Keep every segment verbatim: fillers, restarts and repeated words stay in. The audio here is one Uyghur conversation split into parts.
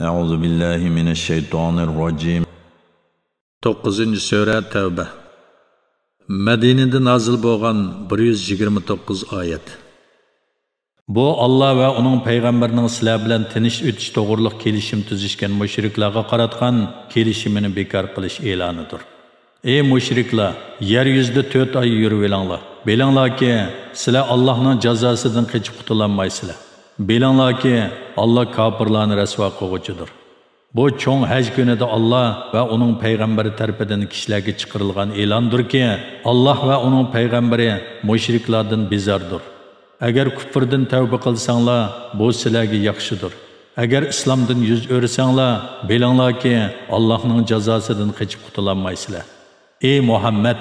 أعوذ بالله من الشيطان الرجيم. توققۇزىنچى سۈرە، تەۋبە. مەدىنىدە نازىل بولغان بىر يۈز يىگىرمە توققۇز ئايەت. بۇ، ئاللا ۋە ئۇنىڭ پەيغەمبىرىنىڭ سىلەر بىلەن تىنچ ئۆتۈش توغرۇلۇق كېلىشىم تۈزۈشكەن مۇشرىكلارغا قاراتقان كېلىشىمىنى بىكار قىلىش ئېلانىدۇر. ئەي مۇشرىكلار، يەر يۈزىدە تۆت ئاي يۈرۈۋېلىڭلار. بىلىڭلاركى، سىلەر ئاللاھنىڭ جازاسىدىن قېچىپ قۇتۇلالمايسىلەر. بىلىڭلاركى، ئاللا كاپىرلارنى رەسۋا قىلغۇچىدۇر. بۇ چوڭ ھەج كۈنىدە ئاللا ۋە ئۇنىڭ پەيغەمبىرى تەرىپىدىن كىشىلەرگە چىقىرىلغان ئېلاندۇركى، ئاللا ۋە ئۇنىڭ پەيغەمبىرى مۇشرىكلاردىن بىزاردۇر. ئەگەر كۇفرىدىن تەۋبە قىلساڭلار، بۇ سىلەرگە ياخشىدۇر. ئەگەر ئىسلامدىن يۈز ئۆرۈسەڭلار، بىلىڭلاركى، ئاللاھنىڭ جازاسىدىن قېچىپ قۇتۇلالمايسىلەر. ئى مۇھەممەد،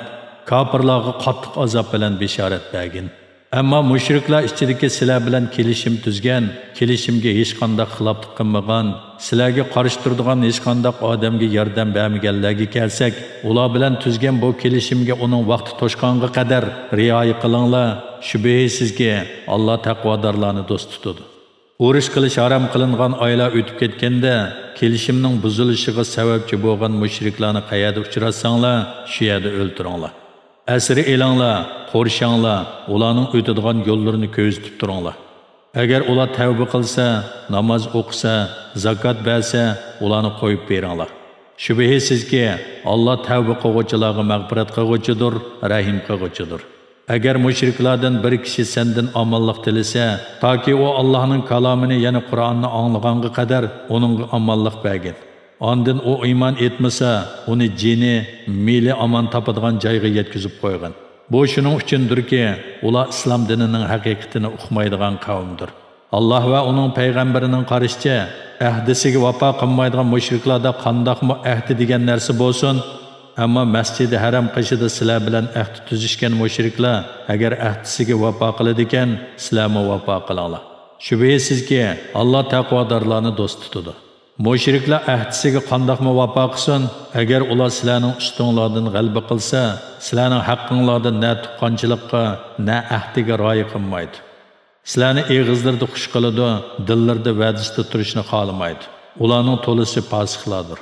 كاپىرلارغا قاتتىق ئازاب بىلەن بېشارەت بەرگىن. ئەمما مۇشرىكلار ئىچىدىكى سىلەر بىلەن كېلىشىم تۈزگەن، كېلىشىمگە ھېچقانداق خىلاپلىق قىلمىغان، سىلەرگە قارشى تۇرىدىغان ھېچقانداق ئادەمگە ياردەم بەرمىگەنلەرگە كەلسەك، ئۇلار بىلەن تۈزگەن بۇ كېلىشىمگە ئۇنىڭ ۋاقتى توشقانغا قەدەر رىئايە قىلىڭلار. شۈبھىسىزكى، ئاللا تەقۋادارلارنى دوست تۇتىدۇ. ئۇرۇش قىلىش ھارام قىلىنغان ئايلار ئۆتۈپ كەتكەندە، كېلىشىمنىڭ بۇزۇلۇشىغا سەۋەبچى بولغان مۇشرىكلارنى قەيەردە ئۇچراتساڭلار، شۇ يەردە ئۆلتۈرۈڭلار. ئەسىر ئېلىڭلار، قورشاڭلار، ئۇلارنىڭ ئۆتىدىغان يوللىرىنى كۆزىتىپ تۇرۇڭلار. ئەگەر ئۇلار تەۋبە قىلسا، ناماز ئوقۇسا، زاكات بەرسە، ئۇلارنى قويۇپ بېرىڭلار. شۈبھىسىزكى، ئاللا تەۋبە قىلغۇچىلارغا مەغپىرەت قىلغۇچىدۇر، رەھىم قىلغۇچىدۇر. ئەگەر مۇشرىكلاردىن بىر كىشى سەندىن ئامانلىق تىلىسە، تاكى ئۇ ئاللاھنىڭ كالامىنى، يەنى قۇرئاننى ئاڭلىغانغا قەدەر ئۇنىڭغا ئامانلىق بەرگىن. ئاندىن ئۇ ئىمان ئېيتمىسا، ئۇنى جېنى، مېلى ئامان تاپىدىغان جايغا يەتكۈزۈپ قويغىن. بۇ شۇنىڭ ئۈچۈندۇركى، ئۇلار ئىسلام دىنىنىڭ ھەقىقىتىنى ئۇقمايدىغان قەۋمدۇر. ئاللا ۋە ئۇنىڭ پەيغەمبىرىنىڭ قارىشىچە، ئەھدىسىگە ۋاپا قىلمايدىغان مۇشرىكلاردا قانداقمۇ ئەھدى دېگەن نەرسە بولسۇن، ئەمما مەسچىدى ھەرەم قېشىدا سىلەر بىلەن ئەھدى تۈزۈشكەن مۇشرىكلار ئەگەر ئەھدىسىگە ۋاپا قىلىدىكەن، سىلەرمۇ ۋاپا قىلىڭلار. شۈبھىسىزكى، ئاللا تەقۋادارلارنى دوست تۇتىدۇ. مۇشرىكلار ئەھدىسىگە قانداقمۇ ۋاپا قىلسۇن، ئەگەر ئۇلار سىلەرنىڭ ئۈستۈڭلاردىن غەلىبە قىلسا، سىلەرنىڭ ھەققىڭلاردىن نە تۇغقانچىلىققا، نە ئەھدىگە رىئايە قىلمايدۇ. سىلەرنى ئېغىزلىرىدا خۇش قىلىدۇ، دىللىرىدا ۋەدىسىدە تۇرۇشنى خالىمايدۇ. ئۇلارنىڭ تولىسى پاسىقلاردۇر.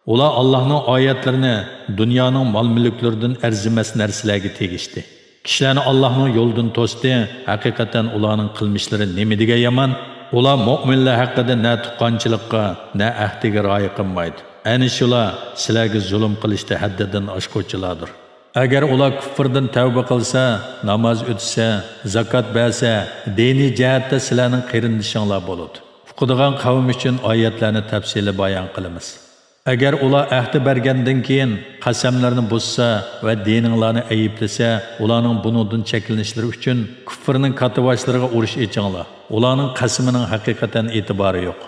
ئۇلار ئاللاھنىڭ ئايەتلىرىنى دۇنيانىڭ مال-مۈلۈكلىرىدىن ئەرزىمەس نەرسىلەرگە تېگىشتى. كىشىلەرنى ئاللاھنىڭ يولىدىن توستى، ھەقىقەتەن ئۇلارنىڭ قىلمىشلىرى نېمە دېگەن يامان! ئۇلار مۆمىنلەر ھەققىدە نە تۇغقانچىلىققا، نە ئەھدىگە رىئايە قىلمايدۇ. ئەنە شۇلار سىلەرگە زۇلۇم قىلىشتا ھەددىدىن ئاشقۇچىلاردۇر. ئەگەر ئۇلار كۇفرىدىن تەۋبە قىلسا، ناماز ئۆتىسە، زاكات بەرسە، دىنىي جەھەتتە سىلەرنىڭ قېرىندىشىڭلار بولىدۇ. ئۇقىدىغان قەۋم ئۈچۈن ئايەتلەرنى تەپسىلىي بايان قىلىمىز. ئەگەر ئۇلار ئەھدى بەرگەندىن كېيىن قەسەملەرنى بۇزسا ۋە دىنىڭلارنى ئەيىبلىسە، ئۇلارنىڭ بۇنىڭدىن چەكلىنىشلىرى ئۈچۈن كۇفرنىڭ كاتتىباشلىرىغا ئۇرۇش ئېچىڭلار. ئۇلارنىڭ قەسىمىنىڭ ھەقىقەتەن ئېتىبارى يوق.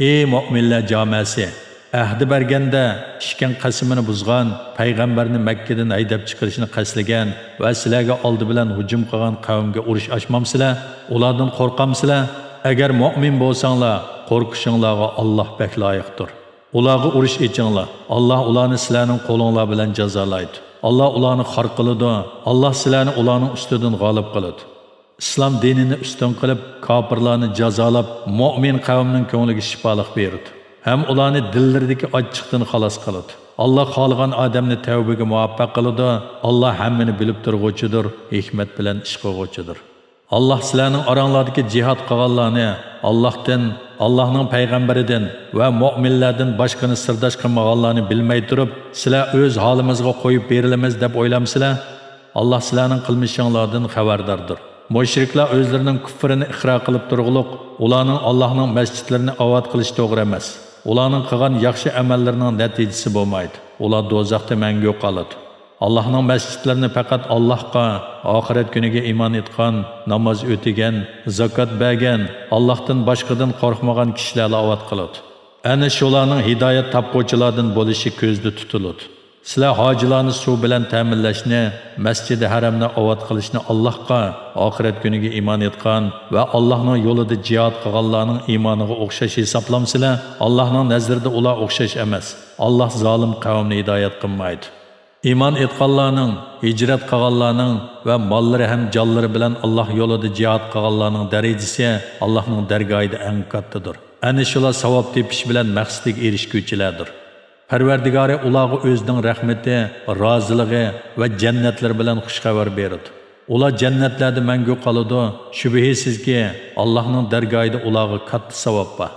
ئى مۆمىنلەر جامەسى! ئەھدى بەرگەندە ئىچكەن قەسىمىنى بۇزغان، پەيغەمبەرنى مەككىدىن ھەيدەپ چىقىرىشنى قەستلىگەن ۋە سىلەرگە ئالدى بىلەن ھۇجۇم قىلغان قەۋمگە ئۇرۇش ئاچمامسىلەر؟ ئۇلاردىن قورقامسىلەر؟ ئەگەر مۆمىن بولساڭلار، قورقۇشۇڭلارغا ئاللاھ بەك لايىقتۇر. ئۇلارغا ئۇرۇش ئېچىڭلار. ئاللاھ ئۇلارنى سىلەرنىڭ قولۇڭلار بىلەن جازالايدۇ. ئاللاھ ئۇلارنى خار قىلىدۇ. ئاللاھ سىلەرنى ئۇلارنىڭ ئۈستىدىن غالىب قىلىدۇ. ئىسلام دىنىنى ئۈستۈن قىلىپ، كاپىرلارنى جازالاپ، مۆمىن قەۋمنىڭ كۆڭلىگە شىپالىق بېرىدۇ ھەم ئۇلارنى دىللىرىدىكى ئاچچىقتىن خالاس قىلىدۇ. ئاللاھ خالىغان ئادەمنى تەۋبىگە مۇۋەپپەق قىلىدۇ. ئاللاھ ھەممىنى بىلىپ تۇرغۇچىدۇر، ھېكمەت بىلەن ئىش قىلغۇچىدۇر. ئاللاھ سىلەرنىڭ ئاراڭلاردىكى جىھاد قىلغانلارنى ئاللاھتىن، ئاللاھنىڭ پەيغەمبىرىدىن ۋە مۆمىنلەردىن باشقىنى سىرداش قىلمىغانلارنى بىلمەي تۇرۇپ، سىلەر ئۆز ھالىمىزغا قويۇپ بېرىلىمىز دەپ ئويلامسىلەر؟ ئاللاھ سىلەرنىڭ قىلمىشىڭلاردىن خەۋەرداردۇر. مۇشرىكلار ئۆزلىرىنىڭ كۇفرىنى ئىقرار قىلىپ تۇرغۇلۇق، ئۇلارنىڭ ئاللاھنىڭ مەسچىتلىرىنى ئاۋات قىلىشى توغرا ئەمەس. ئۇلارنىڭ قىلغان ياخشى ئەمەللىرىنىڭ نەتىجىسى بولمايدۇ. ئۇلار دوزاختا مەڭگۈ قالىدۇ. ئاللاھنىڭ مەسچىتلىرىنى پەقەت ئاللاھقا، ئاخىرەت كۈنىگە ئىمان ئېيتقان، ناماز ئۆتىگەن، زاكات بەرگەن، ئاللاھتىن باشقىدىن قورقمىغان كىشىلەرلا ئاۋات قىلىدۇ. ئەنە شۇلارنىڭ ھىدايەت تاپقۇچىلاردىن بولۇشى كۆزدە تۇتۇلىدۇ. سىلەر ھاجىلارنى سۇ بىلەن تەمىنلەشنى، مەسچىدى ھەرەمنى ئاۋات قىلىشنى ئاللاھقا، ئاخىرەت كۈنىگە ئىمان ئېيتقان ۋە ئاللاھنىڭ يولىدا جىھاد قىلغانلارنىڭ ئىمانىغا ئوخشاش ھېسابلامسىلەر؟ ئاللاھنىڭ نەزىرىدە ئۇلار ئوخشاش ئەمەس. ئاللاھ زالىم قەۋمنى ھىدايەت قىلمايدۇ. ئىمان ئېيتقانلارنىڭ، ھىجرەت قىلغانلارنىڭ ۋە ماللىرى ھەم جانلىرى بىلەن ئاللاھ يولىدا جىھاد قىلغانلارنىڭ دەرىجىسى ئاللاھنىڭ دەرگاھىدا ئەڭ كاتتىدۇر. ئەنە شۇلار ساۋاب تېپىش بىلەن مەقسىتىگە ئېرىشكۈچىلەردۇر. پەرۋەردىگارى ئۇلارغا ئۆزىنىڭ رەھمىتى، رازىلىقى ۋە جەننەتلىرى بىلەن خۇش خەۋەر بېرىدۇ. ئۇلار جەننەتلەردە مەڭگۈ قالىدۇ. شۈبھىسىزكى، ئاللاھنىڭ دەرگاھىدا ئۇلارغا كاتتا ساۋاب بار.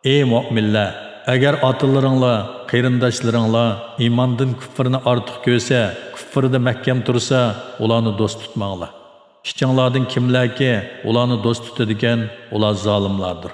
ئەي مۆمىنلەر! ئەگەر ئاتىلىرىڭلار، قېرىنداشلىرىڭلار ئىماندىن كۇفرنى ئارتۇق كۆرسە، كۇفردا مەھكەم تۇرسا، ئۇلارنى دوست تۇتماڭلار. ئىچىڭلاردىن كىملەركى ئۇلارنى دوست تۇتىدىكەن، ئۇلار زالىملاردۇر.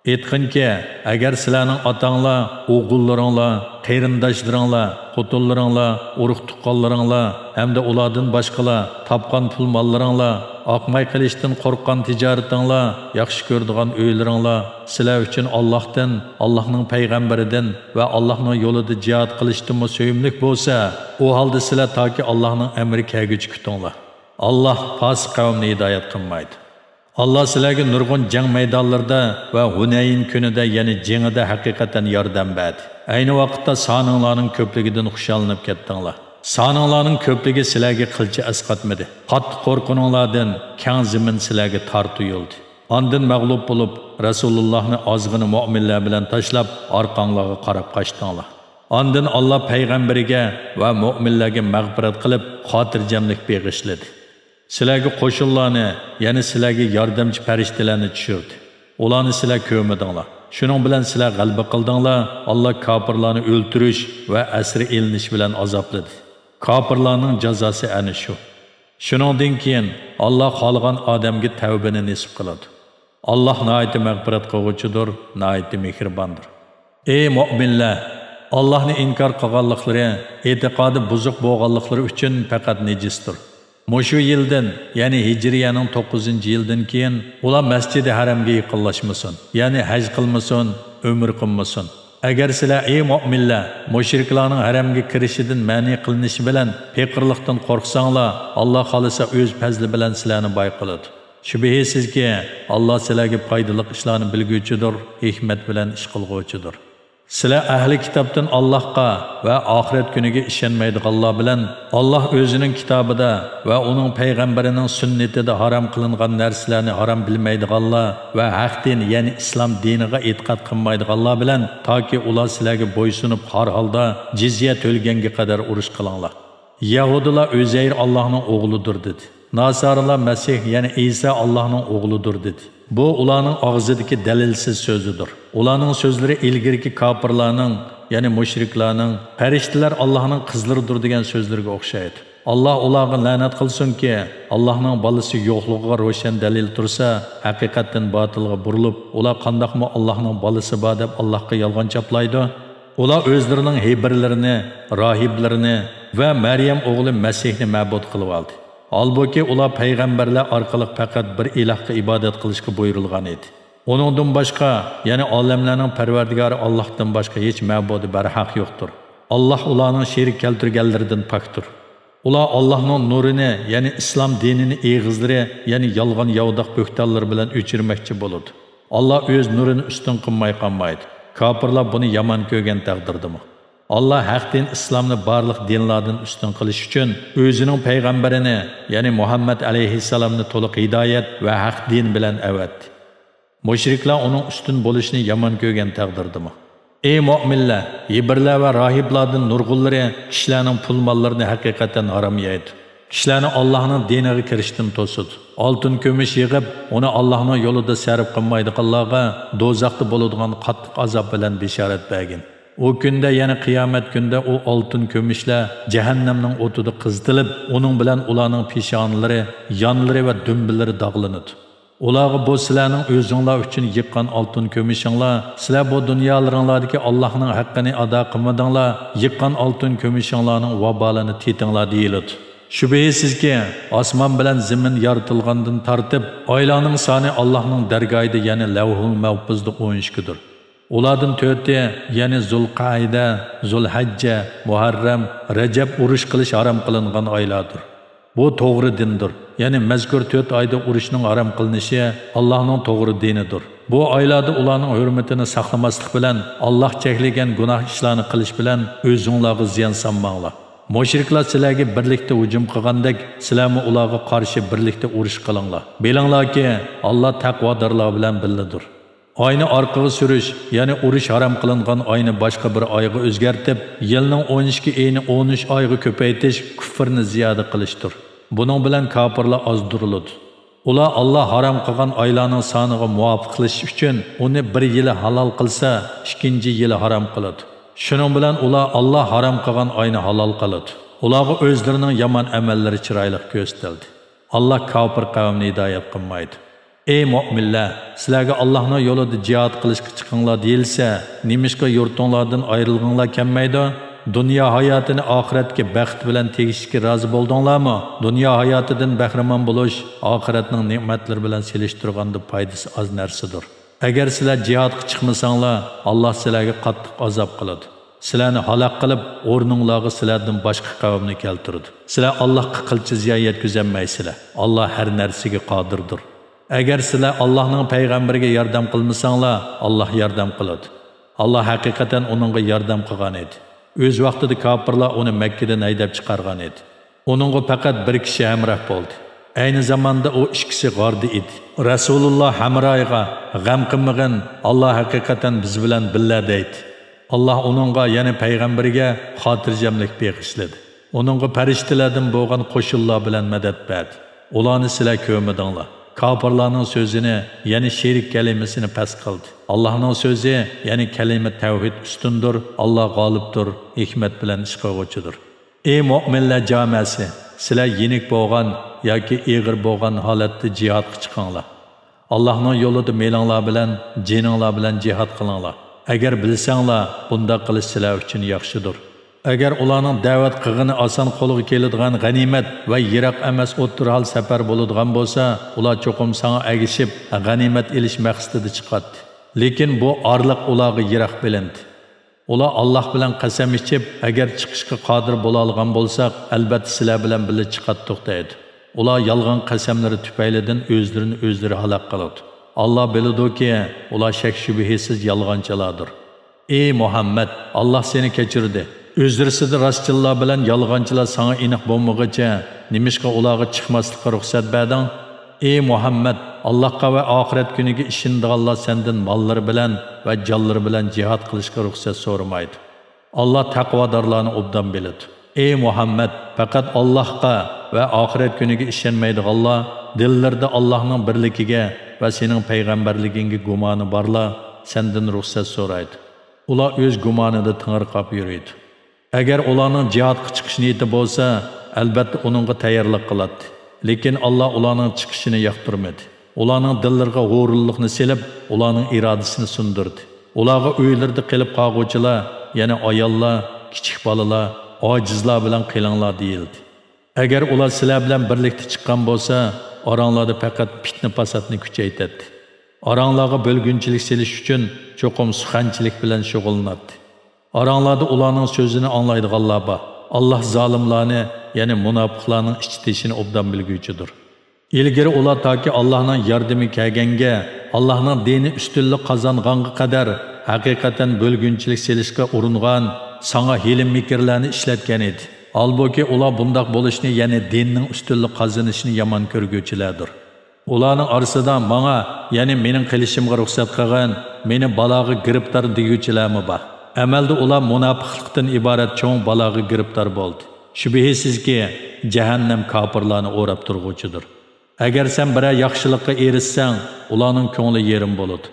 ئېيتقىنكى، ئەگەر سىلەرنىڭ ئاتاڭلار، ئوغۇللىرىڭلار، قېرىنداشلىرىڭلار، خوتۇنلىرىڭلار، ئۇرۇق-تۇغقانلىرىڭلار ھەمدە ئۇلاردىن باشقىلار تاپقان پۇل-ماللىرىڭلار، ئاقماي قېلىشتىن قورققان تىجارىتىڭلار، ياخشى كۆرىدىغان ئۆيلىرىڭلار سىلەر ئۈچۈن ئاللاھتىن، ئاللاھنىڭ پەيغەمبىرىدىن ۋە ئاللاھنىڭ يولىدا جىھاد قىلىشتىنمۇ سۆيۈملۈك بولسا، ئۇ ھالدا سىلەر تاكى ئاللاھنىڭ ئەمرى كەلگۈچە كۈتۈڭلار. ئاللاھ پاسىق قەۋمنى ھىدايەت قىلمايدۇ. ئاللاھ سىلەرگە نۇرغۇن جەڭ مەيدانلىرىدا ۋە ھۇنەين كۈنىدە، يەنى جېڭىدە ھەقىقەتەن ياردەم بەردى. ئەينى ۋاقىتتا سانىڭلارنىڭ كۆپلۈكىدىن خۇشاللىنىپ كەتتىڭلار. سانىڭلارنىڭ كۆپلۈكى سىلەرگە قىلچە ئەسقاتمىدى. قاتتىق قورققىنىڭلاردىن كەڭ زېمىن سىلەرگە تار تۇيۇلدى. ئاندىن مەغلۇپ بولۇپ، رەسۇلۇللاھنى ئازغىنا مۆمىنلەر بىلەن تاشلاپ، ئارقاڭلارغا قاراپ قاچتىڭلار. ئاندىن ئاللاھ پەيغەمبىرىگە ۋە مۆمىنلەرگە مەغپىرەت قىلىپ، خاتىرجەملىك بېغىشلىدى. سىلەرگە قوشۇنلارنى، يەنى سىلەرگە ياردەمچى پەرىشتىلەرنى چۈشۈردى. ئۇلارنى سىلەر كۆرمىدىڭلار. شۇنىڭ بىلەن سىلەر غەلىبە قىلدىڭلار. ئاللاھ كاپىرلارنى ئۆلتۈرۈش ۋە ئەسىر ئېلىنىش بىلەن ئازابلىدى. كاپىرلارنىڭ جازاسى ئەنە شۇ. شۇنىڭدىن كېيىن ئاللاھ خالىغان ئادەمگە تەۋبىنى نېسىپ قىلىدۇ. ئاللاھ ناھايىتى مەغپىرەت قىلغۇچىدۇر، ناھايىتى مېھرىباندۇر. ئەي مۆمىنلەر! ئاللاھنى ئىنكار قىلغانلىقلىرى، ئېتىقادى بۇزۇق بولغانلىقلىرى ئۈچۈن پەقەت نىجىستۇر. مۇشۇ يىلدىن، يەنى ھىجرىيەنىڭ توققۇزىنچى يىلىدىن كېيىن ئۇلار مەسجىدى ھەرەمگە يېقىنلاشمىسۇن، يەنى ھەج قىلمىسۇن، ئۆمرە قىلمىسۇن. ئەگەر سىلەر، ئەي مۆمىنلەر، مۇشرىكلارنىڭ ھەرەمگە كىرىشىدىن مەنئى قىلىنىشى بىلەن پېقىرلىقتىن قورقساڭلار، ئاللاھ خالىسا ئۆز پەزلى بىلەن سىلەرنى باي قىلىدۇ. شۈبھىسىزكى، ئاللاھ سىلەرگە پايدىلىق ئىشلارنى بىلگۈچىدۇر، ھېكمەت بىلەن ئىش قىلغۇچىدۇر. سىلەر ئەھلى كىتابتىن ئاللاھقا ۋە ئاخىرەت كۈنىگە ئىشەنمەيدىغانلار بىلەن، ئاللاھ ئۆزىنىڭ كىتابىدا ۋە ئۇنىڭ پەيغەمبىرىنىڭ سۈننىتىدە ھارام قىلىنغان نەرسىلەرنى ھارام بىلمەيدىغانلار ۋە ھەق دىن، يەنى ئىسلام دىنىغا ئېتىقاد قىلمايدىغانلار بىلەن، تاكى ئۇلار سىلەرگە بويسۇنۇپ، خار ھالدا جىزيە تۆلىگەنگە قەدەر ئۇرۇش قىلىڭلار. يەھۇدىيلار ئۆزەير ئاللاھنىڭ ئوغلىدۇر دېدى. ناسارىلار مەسىھ، يەنى ئىسا ئاللاھنىڭ ئوغلىدۇر دېدى. بۇ ئۇلارنىڭ ئاغزىدىكى دەلىلسىز سۆزىدۇر. ئۇلارنىڭ سۆزلىرى ئىلگىرىكى كاپىرلارنىڭ، يەنى مۇشرىكلارنىڭ، پەرىشتىلەر ئاللاھنىڭ قىزلىرىدۇر دېگەن سۆزلىرىگە ئوخشايدۇ. ئاللاھ ئۇلارغا لەنەت قىلسۇنكى، ئاللاھنىڭ بالىسى يوقلۇقىغا روشەن دەلىل تۇرسا، ھەقىقەتتىن باتىلغا بۇرۇلۇپ، ئۇلار قانداقمۇ ئاللاھنىڭ بالىسى بار دەپ ئاللاھقا يالغان چاپلايدۇ؟ ئۇلار ئۆزلىرىنىڭ ھېبىرلىرىنى، راھىبلىرىنى ۋە مەريەم ئوغلى مەسىھنى مەبۇد قىلىۋالدى. ھالبۇكى، ئۇلار پەيغەمبەرلەر ئارقىلىق پەقەت بىر ئىلاھقا ئىبادەت قىلىشقا بۇيرۇلغان ئىدى. ئۇنىڭدىن باشقا، يەنى ئالەملەرنىڭ پەرۋەردىگارى ئاللاھتىن باشقا ھېچ مەبۇدى بەرھەق يوقتۇر. ئاللاھ ئۇلارنىڭ شېرىك كەلتۈرگەنلىرىدىن پاكتۇر. ئۇلار ئاللاھنىڭ نۇرىنى، يەنى ئىسلام دىنىنى ئېغىزلىرى، يەنى يالغان ياۋىداق بۆھتانلىرى بىلەن ئۆچۈرمەكچى بولىدۇ. ئاللاھ ئۆز نۇرىنى ئۈستۈن قىلماي قالمايدۇ. كاپىرلار بۇنى يامان كۆرگەن تەقدىردىمۇ؟ ئاللاھ ھەق دىن ئىسلامنى بارلىق دىنلاردىن ئۈستۈن قىلىش ئۈچۈن ئۆزىنىڭ پەيغەمبىرىنى، يەنى مۇھەممەد ئەلەيھىسسالامنى تولۇق ھىدايەت ۋە ھەق دىن بىلەن ئەۋەتتى. مۇشرىكلار ئۇنىڭ ئۈستۈن بولۇشىنى يامان كۆرگەن تەقدىردىمۇ؟ ئەي مۆمىنلەر! ھېبىرلەر ۋە راھىبلاردىن نۇرغۇنلىرى كىشىلەرنىڭ پۇل-ماللىرىنى ھەقىقەتەن ھارام يەيدۇ. كىشىلەرنى ئاللاھنىڭ دىنىغا كىرىشتىن توسىدۇ. ئالتۇن-كۈمۈش يىغىپ، ئۇنى ئاللاھنىڭ يولىدا سەرپ قىلمايدىغانلارغا دوزاختا بولىدىغان قاتتىق ئازاب بىلەن بېشارەت بەرگىن. ئۇ كۈندە، يەنى قىيامەت كۈندە ئۇ ئالتۇن-كۈمۈشلەر جەھەننەمنىڭ ئوتىدا قىزىتىلىپ، ئۇنىڭ بىلەن ئۇلارنىڭ پېشانىلىرى، يانلىرى ۋە دۈمبىلىرى داغلىنىدۇ. ئۇلارغا، بۇ سىلەرنىڭ ئۆزۈڭلار ئۈچۈن يىغقان ئالتۇن-كۈمۈشۈڭلار، سىلەر بۇ دۇنيالىرىڭلاردىكى ئاللاھنىڭ ھەققىنى ئادا قىلمىدىڭلار، يىغقان ئالتۇن-كۈمۈشۈڭلارنىڭ ۋابالىنى تېتىڭلار دېيىلىدۇ. شۈبھىسىزكى، ئاسمان بىلەن زېمىن يارىتىلغاندىن تارتىپ، ئايلارنىڭ سانى ئاللاھنىڭ دەرگاھىدا، يەنى لەۋھۇل مەھپۇزدا ئون ئىككىدۇر. ئۇلاردىن تۆتى، يەنى زۇلقەئىدە، زۇلھەججە، مۇھەررەم، رەجەب ئۇرۇش قىلىش ھارام قىلىنغان ئايلاردۇر. بۇ توغرا دىندۇر. يەنى مەزكۇر تۆت ئايدا ئۇرۇشنىڭ ھارام قىلىنىشى ئاللاھنىڭ توغرا دىنىدۇر. بۇ ئايلاردا ئۇلارنىڭ ھۆرمىتىنى ساقلىماسلىق بىلەن، ئاللاھ چەكلىگەن گۇناھ ئىشلارنى قىلىش بىلەن ئۆزۈڭلارغا زىيان سالماڭلار. مۇشرىكلار سىلەرگە بىرلىكتە ھۇجۇم قىلغاندەك، سىلەرمۇ ئۇلارغا قارشى بىرلىكتە ئۇرۇش قىلىڭلار. بىلىڭلاركى، ئاللاھ تەقۋادارلار بىلەن بىللىدۇر. ئاينى ئارقىغا سۈرۈش، يەنى ئۇرۇش ھارام قىلىنغان ئاينى باشقا بىر ئايغا ئۆزگەرتىپ، يىلنىڭ ئون ئىككى ئېيىنى ئون ئۈچ ئايغا كۆپەيتىش كۇفرنى زىيادە قىلىشتۇر. بۇنىڭ بىلەن كاپىرلار ئازدۇرۇلىدۇ. ئۇلار ئاللا ھارام قىلغان ئايلارنىڭ سانىغا مۇۋاپىقلىشىش ئۈچۈن ئۇنى بىر يىلى ھالال قىلسا، ئىككىنچى يىلى ھارام قىلىدۇ. شۇنىڭ بىلەن ئۇلار ئاللا ھارام قىلغان ئاينى ھالال قىلىدۇ. ئۇلارغا ئۆزلىرىنىڭ يامان ئەمەللىرى چىرايلىق كۆرسىتىلدى. ئاللا كاپىر قەۋمنى ھىدايەت قىلمايدۇ. ئەي مۆمىنلەر، سىلەرگە ئاللاھنىڭ يولىدا جىھاد قىلىشقا چىقىڭلار دېيىلسە، نېمىشقا يۇرتۇڭلاردىن ئايرىلغىڭلار كەلمەيدۇ؟ دۇنيا ھاياتىنى ئاخىرەتكە بەخت بىلەن تېگىشىشكە رازى بولدۇڭلارمۇ؟ دۇنيا ھاياتىدىن بەھرىمەن بولۇش ئاخىرەتنىڭ نېمەتلىرى بىلەن سېلىشتۇرغاندا پايدىسى ئاز نەرسىدۇر. ئەگەر سىلەر جىھادقا چىقمىساڭلار، ئاللاھ سىلەرگە قاتتىق ئازاب قىلىدۇ. سىلەرنى ھالاك قىلىپ، ئورنۇڭلارغا سىلەردىن باشقا قەۋمنى كەلتۈرىدۇ. سىلەر ئاللاھقا قىلچە زىيان يەتكۈزەلمەيسىلەر. ئاللاھ ھەر نەرسىگە قادىردۇر. ئەگەر سىلەر ئاللاھنىڭ پەيغەمبىرىگە ياردەم قىلمىساڭلار، ئاللاھ ياردەم قىلىدۇ. ئاللاھ ھەقىقەتەن ئۇنىڭغا ياردەم قىلغان ئىدى. ئۆز ۋاقتىدا كاپىرلار ئۇنى مەككىدىن ھەيدەپ چىقارغان ئىدى. ئۇنىڭغا پەقەت بىر كىشى ھەمراھ بولدى. ئەينى زاماندا ئۇ ئىككىسى غاردا ئىدى. رەسۇلۇللاھ ھەمراھىغا، «غەم قىلمىغىن، ئاللاھ ھەقىقەتەن بىز بىلەن بىللە» دەيدۇ. ئاللاھ ئۇنىڭغا، يەنى پەيغەمبىرگە خاتىرجەملىك بېغىشلىدى. ئۇنىڭغا پەرىشتىلەردىن بولغان قوشۇنلار بىلەن مەدەت بەردى. ئۇلارنى سىلەر كۆرمىدىڭلار. كاپىرلارنىڭ سۆزىنى، يەنى شېرىك كەلىمىسىنى پەس قىلدى. ئاللاھنىڭ سۆزى، يەنى كەلىمە تەۋھىد ئۈستۈندۇر، ئاللاھ غالىبتۇر، ھېكمەت بىلەن ئىش قىلغۇچىدۇر. ئەي مۆمىنلەر جامەسى، سىلەر يېنىك بولغان ياكى ئېغىر بولغان ھالەتتە جىھادقا چىقىڭلار. ئاللاھنىڭ يولىدا مېلىڭلار بىلەن، جېنىڭلار بىلەن جىھاد قىلىڭلار. ئەگەر بىلسەڭلار، بۇنداق قىلىش سىلەر ئۈچۈن ياخشىدۇر. ئەگەر ئۇلارنىڭ دەۋەت قىلغىنى ئاسان قولغا كېلىدىغان غەنىيمەت ۋە يىراق ئەمەس ئوتتۇرا ھال سەپەر بولىدىغان بولسا، ئۇلار چوقۇم ساڭا ئەگىشىپ، غەنىيمەت ئېلىش مەقسىتىدە چىقاتتى. لېكىن بۇ ئارىلىق ئۇلارغا يىراق بىلىندى. ئۇلار ئاللاھ بىلەن قەسەم ئىچىپ، «ئەگەر چىقىشقا قادىر بولالىغان بولساق، ئەلبەتتە سىلەر بىلەن بىللە چىقاتتۇق» دەيدۇ. ئۇلار يالغان قەسەملىرى تۈپەيلىدىن ئۆزلىرىنى ئۆزلىرى ھالاك قىلىدۇ. ئاللاھ بىلىدۇكى، ئۇلار شەك-شۈبھىسىز يالغانچىلاردۇر. ئى مۇھەممەد، ئاللاھ سېنى كەچۈردى. ئۆزرىسىدە راستچىللار بىلەن يالغانچىلار ساڭا ئېنىق بولمىغۇچە، نېمىشقا ئۇلارغا چىقماسلىققا رۇخسەت بەردىڭ؟ ئى مۇھەممەد، ئاللاھقا ۋە ئاخىرەت كۈنىگە ئىشىنىدىغانلار سەندىن ماللىرى بىلەن ۋە جانلىرى بىلەن جىھاد قىلىشقا رۇخسەت سورىمايدۇ. ئاللاھ تەقۋادارلارنى ئوبدان بىلىدۇ. ئى مۇھەممەد، پەقەت ئاللاھقا ۋە ئاخىرەت كۈنىگە ئىشەنمەيدىغانلار، دىللىرىدا ئاللاھنىڭ بىرلىكىگە ۋە سېنىڭ پەيغەمبەرلىكىڭگە گۇمانى بارلار سەندىن رۇخسەت سورايدۇ. ئۇلار ئۆز گۇمانىدا تېڭىرقاپ يۈرىدۇ. ئەگەر ئۇلارنىڭ جىھادقا چىقىش نىيىتى بولسا، ئەلبەتتە ئۇنىڭغا تەييارلىق قىلاتتى. لېكىن ئاللاھ ئۇلارنىڭ چىقىشىنى ياقتۇرمىدى. ئۇلارنىڭ دىللىرىغا غۇرۇرلۇقنى سېلىپ، ئۇلارنىڭ ئىرادىسىنى سۇندۇردى. ئۇلارغا ئۆيلىرىدە قېلىپ قالغۇچىلار، يەنى ئاياللار، كىچىك بالىلار، ئاجىزلار بىلەن قېلىڭلار دېيىلدى. ئەگەر ئۇلار سىلەر بىلەن بىرلىكتە چىققان بولسا، ئاراڭلاردا پەقەت پىتنە-پاساتنى كۈچەيتەتتى. ئاراڭلارغا بۆلگۈنچىلىك سېلىش ئۈچۈن چوقۇم سۇخەنچىلىك بىلەن شۇغۇللىناتتى. ئاراڭلاردا ئۇلارنىڭ سۆزىنى ئاڭلايدىغانلار بار. ئاللاھ زالىملارنى، يەنى مۇناپىقلارنىڭ ئىچ-تېشىنى ئوبدان بىلگۈچىدۇر. ئىلگىرى ئۇلار تاكى ئاللاھنىڭ ياردىمى كەلگەنگە، ئاللاھنىڭ دىنى ئۈستۈنلۈك قازانغانغا قەدەر ھەقىقەتەن بۆلگۈنچىلىك سېلىشقا ئۇرۇنغان، ساڭا ھىيلە-مىكىرلەرنى ئىشلەتكەن ئىدى. ھالبۇكى، ئۇلار بۇنداق بولۇشنى، يەنى دىننىڭ ئۈستۈنلۈك قازىنىشىنى يامان كۆرگۈچىلەردۇر. ئۇلارنىڭ ئارىسىدا ماڭا، يەنى مېنىڭ قېلىشىمغا رۇخسەت قىلغىن، مېنى بالاغا گىرىپتار دېگۈچىلەرمۇ بار. ئەمەلدە ئۇلار مۇناپىقلىقتىن ئىبارەت چوڭ بالاغا گىرىپتار بولدى. شۈبھىسىزكى، جەھەننەم كاپىرلارنى ئوراپ تۇرغۇچىدۇر. ئەگەر سەن بىرەر ياخشىلىققا ئېرىشسەڭ، ئۇلارنىڭ كۆڭلى يېرىم بولىدۇ.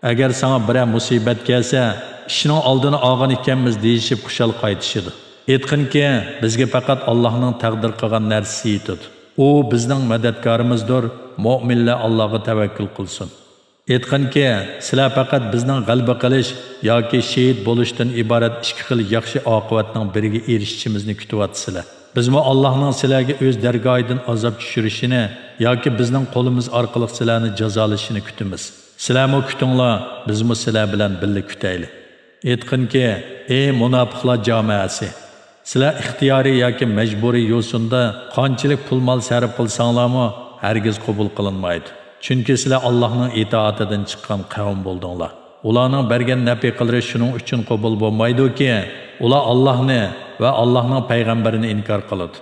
ئەگەر ساڭا بىرەر مۇسىبەت كەلسە، «ئىشنىڭ ئالدىنى ئالغان ئىكەنمىز» دېيىشىپ خۇشال قايتىشىدۇ. ئېيتقىنكى، بىزگە پەقەت ئاللاھنىڭ تەقدىر قىلغان نەرسىسى يېتىدۇ. ئۇ بىزنىڭ مەدەتكارىمىزدۇر، مۆمىنلەر ئاللاھقا تەۋەككۈل قىلسۇن. ئېيتقىنكى، سىلەر پەقەت بىزنىڭ غەلىبە قىلىش ياكى شېھىت بولۇشتىن ئىبارەت ئىككى خىل ياخشى ئاقىۋەتنىڭ بىرىگە ئېرىشىشىمىزنى كۈتۈۋاتىسىلەر. بىزمۇ ئاللاھنىڭ سىلەرگە ئۆز دەرگاھىدىن ئازاب چۈشۈرۈشىنى ياكى بىزنىڭ قولىمىز ئارقىلىق سىلەرنى جازالىشىنى كۈتىمىز. سىلەرمۇ كۈتۈڭلار، بىزمۇ سىلەر بىلەن بىللە كۈتەيلى. ئېيتقىنكى، ئەي مۇناپىقلار جامائەسى! سىلەر ئىختىيارىي ياكى مەجبۇرىي يوسۇندا قانچىلىك پۇل-مال سەرپ قىلساڭلارمۇ، ھەرگىز قوبۇل قىلىنمايدۇ. چۈنكى سىلەر ئاللاھنىڭ ئىتائىتىدىن چىققان قەۋم بولدۇڭلار. ئۇلارنىڭ بەرگەن نەپىقىلىرى شۇنىڭ ئۈچۈن قوبۇل بولمايدۇكى، ئۇلار ئاللاھنى ۋە ئاللاھنىڭ پەيغەمبىرىنى ئىنكار قىلىدۇ.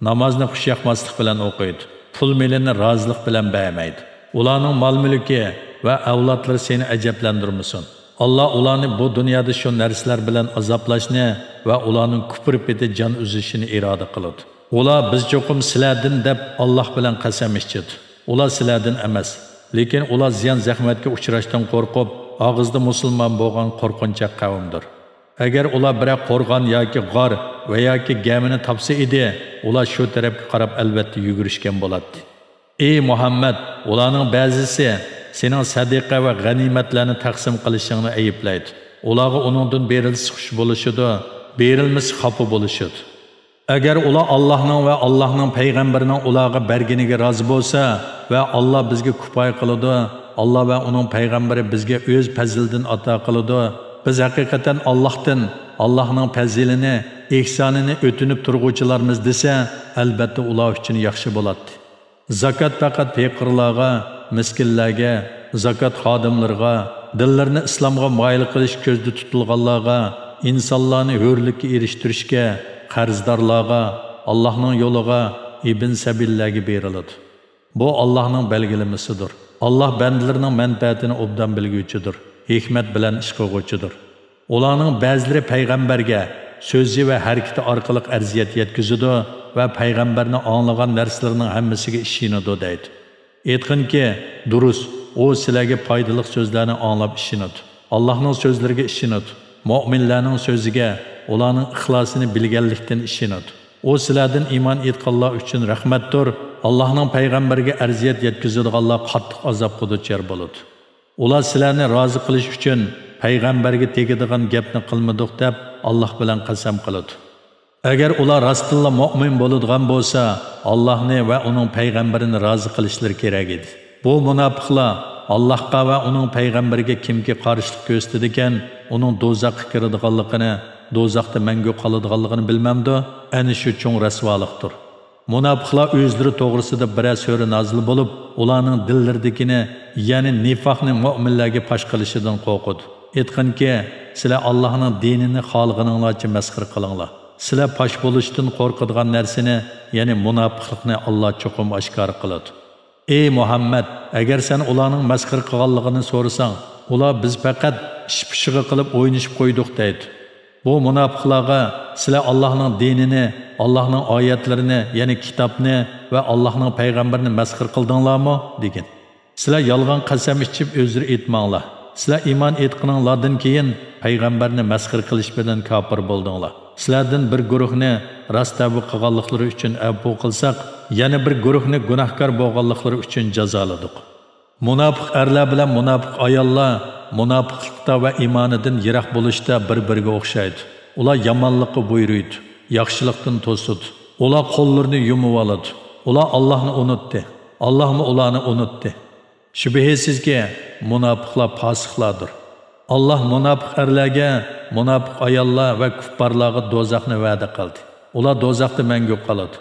نامازنى خۇشياقماسلىق بىلەن ئوقۇيدۇ. پۇل-مېلىنى رازىلىق بىلەن بەرمەيدۇ. ئۇلارنىڭ مال-مۈلكى ۋە ئەۋلادلىرى سېنى ئەجەبلەندۈرمىسۇن. ئاللا ئۇلارنى بۇ دۇنيادا شۇ نەرسىلەر بىلەن ئازابلاشنى ۋە ئۇلارنىڭ كۇپۇر پېتى جان ئۈزۈشىنى ئىرادە قىلىدۇ. ئۇلار، بىز چوقۇم سىلەردىن دەپ ئاللا بىلەن قەسەم ئىچىدۇ. ئۇلار سىلەردىن ئەمەس. لېكىن ئۇلار زىيان زەخمەتكە ئۇچراشتىن قورقۇپ، ئاغزىدا مۇسۇلمان بولغان قورقۇنچاق قەۋمدۇر. ئەگەر ئۇلار بىرەر قورغان ياكى غار ۋە ياكى گەمىنى تاپسا ئىدى، ئۇلار شۇ تەرەپكە قاراپ ئەلۋەتتە يۈگۈرۈشكەن بولاتتى. ئى مۇھەممەد، ئۇلارنىڭ بەزىسى سېنىڭ سەدىقە ۋە غەنىيمەتلەرنى تەقسىم قىلىشىڭنى ئەيىبلەيدۇ. ئۇلارغا ئۇنىڭدىن بېرىلسە خۇش بولۇشىدۇ، بېرىلمىسە خاپا بولۇشىدۇ. ئەگەر ئۇلار ئاللاھنىڭ ۋە ئاللاھنىڭ پەيغەمبىرىنىڭ ئۇلارغا بەرگىنىگە رازى بولسا ۋە ئاللا بىزگە كۇپايە قىلىدۇ، ئاللا ۋە ئۇنىڭ پەيغەمبىرى بىزگە ئۆز پەزلىدىن ئاتا قىلىدۇ، بىز ھەقىقەتەن ئاللاھتىن ئاللاھنىڭ پەزىلىنى، ئېھسانىنى ئۆتۈنۈپ تۇرغۇچىلارمىز دېسە، ئەلبەتتە ئۇلار ئۈچۈن ياخشى بولاتتى. زاكات پەقەت پېقىرلارغا، مىسكىنلەرگە، زاكات خادىملىرىغا، دىللىرىنى ئىسلامغا مايىل قىلىش كۆزدە تۇتۇلغانلارغا، ئىنسانلارنى ھۆرلۈككە ئېرىشتۈرۈشكە، قەرزدارلارغا، ئاللاھنىڭ يولىغا، ئىبن سەبىللەرگە بېرىلىدۇ. بۇ ئاللاھنىڭ بەلگىلىمىسىدۇر. ئاللاھ بەندىلىرىنىڭ مەنپەئەتىنى ئوبدان بىلگۈچىدۇر، ھېكمەت بىلەن ئىش قىلغۇچىدۇر. ئۇلارنىڭ بەزىلىرى پەيغەمبەرگە سۆزى ۋە ھەرىكىتى ئارقىلىق ئەزىيەت يەتكۈزىدۇ ۋە پەيغەمبەرنى ئاڭلىغان نەرسىلىرىنىڭ ھەممىسىگە ئىشىنىدۇ دەيدۇ. ئېيتقىنكى، دۇرۇس، ئۇ سىلەرگە پايدىلىق سۆزلەرنى ئاڭلاپ ئىشىنىدۇ. ئاللاھنىڭ سۆزلىرىگە ئىشىنىدۇ. مۆمىنلەرنىڭ سۆزىگە، ئۇلارنىڭ ئىخلاسىنى بىلگەنلىكتىن ئىشىنىدۇ. ئۇ سىلەردىن ئىمان ئېيتقانلار ئۈچۈن رەھمەتتۇر. ئاللاھنىڭ پەيغەمبىرىگە ئەزىيەت يەتكۈزىدىغانلار قاتتىق ئازابقا دۇچار بولىدۇ. ئۇلار سىلەرنى رازى قىلىش ئۈچۈن پەيغەمبەرگە تېگىدىغان گەپنى قىلمىدۇق دەپ ئاللاھ بىلەن قەسەم قىلىدۇ. ئەگەر ئۇلار راستتىنلا مۆمىن بولىدىغان بولسا، ئاللاھنى ۋە ئۇنىڭ پەيغەمبىرىنى رازى قىلىشلىرى كېرەك ئىدى. بۇ مۇناپىقلار ئاللاھقا ۋە ئۇنىڭ پەيغەمبىرىگە كىمكى قارشىلىق كۆرسىتىدىكەن، ئۇنىڭ دوزاخقا كىرىدىغانلىقىنى، دوزاختا مەڭگۈ قالىدىغانلىقىنى بىلمەمدۇ؟ ئەنە شۇ چوڭ رەسۋالىقتۇر. مۇناپىقلار ئۆزلىرى توغرىسىدا بىرەر سۈرە نازىل بولۇپ، ئۇلارنىڭ دىللىرىدىكىنى، يەنى نىفاقنى مۆمىنلەرگە پاش قىلىشىدىن قورقىدۇ. ئېيتقىنكى، سىلەر ئاللاھنىڭ دىنىنى خالىغىنىڭلارچە مەسخىرە قىلىڭلار. سىلەر پاش بولۇشتىن قورقىدىغان نەرسىنى، يەنى مۇناپىقلىقنى ئاللاھ چوقۇم ئاشكارا قىلىدۇ. ئى مۇھەممەد، ئەگەر سەن ئۇلارنىڭ مەسخىرە قىلغانلىقىنى سورىساڭ، ئۇلار، بىز پەقەت ئىش پىشىغى قىلىپ ئوينىشىپ قويدۇق دەيدۇ. بۇ مۇناپىقلارغا، سىلەر ئاللاھنىڭ دىنىنى، ئاللاھنىڭ ئايەتلىرىنى، يەنى كىتابنى ۋە ئاللاھنىڭ پەيغەمبىرىنى مەسخىرە قىلدىڭلارمۇ؟ دېگىن. سىلەر يالغان قەسەم ئىچىپ ئۆزرە ئېيتماڭلار. سىلەر ئىمان ئېيتقىنىڭلاردىن كېيىن پەيغەمبەرنى مەسخىرە قىلىش بىلەن كاپىر بولدۇڭلار. سىلەردىن بىر گۇرۇھنى راست تەۋبە قىلغانلىقلىرى ئۈچۈن ئەپۇ قىلساق، يەنە بىر گۇرۇھنى گۇناھكار بولغانلىقلىرى ئۈچۈن جازالىدۇق. مۇناپىق ئەرلەر بىلەن مۇناپىق ئاياللار مۇناپىقلىقتا ۋە ئىمانىدىن يىراق بولۇشتا بىر-بىرىگە ئوخشايدۇ. ئۇلار يامانلىققا بۇيرۇيدۇ، ياخشىلىقتىن توسىدۇ. ئۇلار قوللىرىنى يۇمۇۋالىدۇ. ئۇلار ئاللاھنى ئۇنۇتتى. ئاللاھمۇ ئۇلارنى ئۇنۇتتى. شۈبھىسىزكى، مۇناپىقلار پاسىقلاردۇر. ئاللاھ مۇناپىق ئەرلەرگە، مۇناپىق ئاياللار ۋە كۇپپارلارغا دوزاخنى ۋەدە قىلدى. ئۇلار دوزاختا مەڭگۈ قالىدۇ.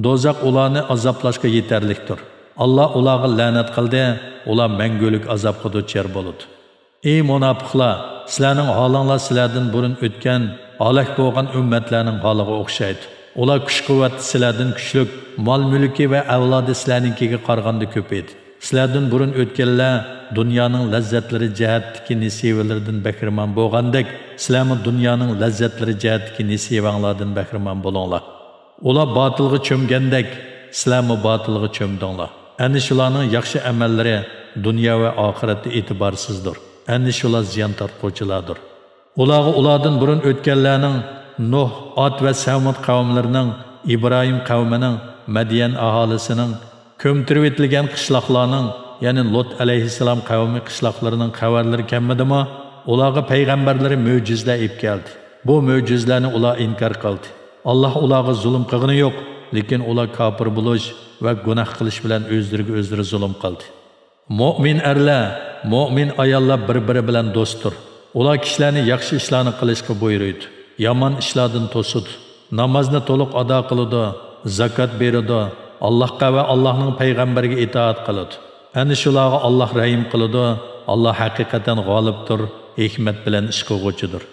دوزاخ ئۇلارنى ئازابلاشقا يېتەرلىكتۇر. ئاللاھ ئۇلارغا لەنەت قىلدى، ئۇلار مەڭگۈلۈك ئازابقا دۇچار بولىدۇ. ئى مۇناپىقلار، سىلەرنىڭ ھالىڭلار سىلەردىن بۇرۇن ئۆتكەن، ھالاك بولغان ئۈممەتلەرنىڭ ھالىغا ئوخشايدۇ. ئۇلار كۈچ-قۇۋۋەتتە سىلەردىن كۈچلۈك، مال-مۈلكى ۋە ئەۋلادى سىلەرنىڭكىگە قارىغاندا كۆپ ئىدى. سىلەردىن بۇرۇن ئۆتكەنلەر دۇنيانىڭ لەززەتلىرى جەھەتتىكى نېسىۋىلىرىدىن بەھرىمەن بولغاندەك، سىلەرمۇ دۇنيانىڭ لەززەتلىرى جەھەتتىكى نېسىۋەڭلاردىن بەھرىمەن بولۇڭلار. ئۇلار باتىلغا چۆمگەندەك، سىلەرمۇ باتىلغا چۆمدۈڭلار. ئەنە شۇلارنىڭ ياخشى ئەمەللىرى دۇنيا ۋە ئاخىرەتتە ئېتىبارسىزدۇر. ئەنە شۇلار زىيان تارتقۇچىلاردۇر. ئۇلارغا ئۇلاردىن بۇرۇن ئۆتكەنلەرنىڭ، نۇھ، ئاد ۋە سەمۇد قەۋملىرىنىڭ، ئىبراھىم قەۋمىنىڭ، مەديەن ئاھالىسىنىڭ، كۆمتۈرۈۋېتىلگەن قىشلاقلارنىڭ، يەنى لۇت ئەلەيھىسسالام قەۋمى قىشلاقلىرىنىڭ خەۋەرلىرى كەلمىدىمۇ؟ ئۇلارغا پەيغەمبەرلىرى مۆجىزىلەر ئېلىپ كەلدى. بۇ مۆجىزىلەرنى ئۇلار ئىنكار قىلدى. ئاللاھ ئۇلارغا زۇلۇم قىلغىنى يوق، لېكىن ئۇلار كاپىر بولۇش ۋە گۇناھ قىلىش بىلەن ئۆزلىرىگە ئۆزلىرى زۇلۇم قىلدى. مۆمىن ئەرلەر، مۆمىن ئاياللار بىر-بىرى بىلەن دوستتۇر. ئۇلار كىشىلەرنى ياخشى ئىشلارنى قىلىشقا بۇيرۇيدۇ، يامان ئىشلاردىن توسىدۇ. نامازنى تولۇق ئادا قىلىدۇ، زاكات بېرىدۇ، ئاللاھقا ۋە ئاللاھنىڭ پەيغەمبىرىگە ئىتائەت قىلىدۇ. ئەنە شۇلارغا ئاللاھ رەھىم قىلىدۇ. ئاللاھ ھەقىقەتەن غالىبتۇر، ھېكمەت بىلەن ئىش قىلغۇچىدۇر.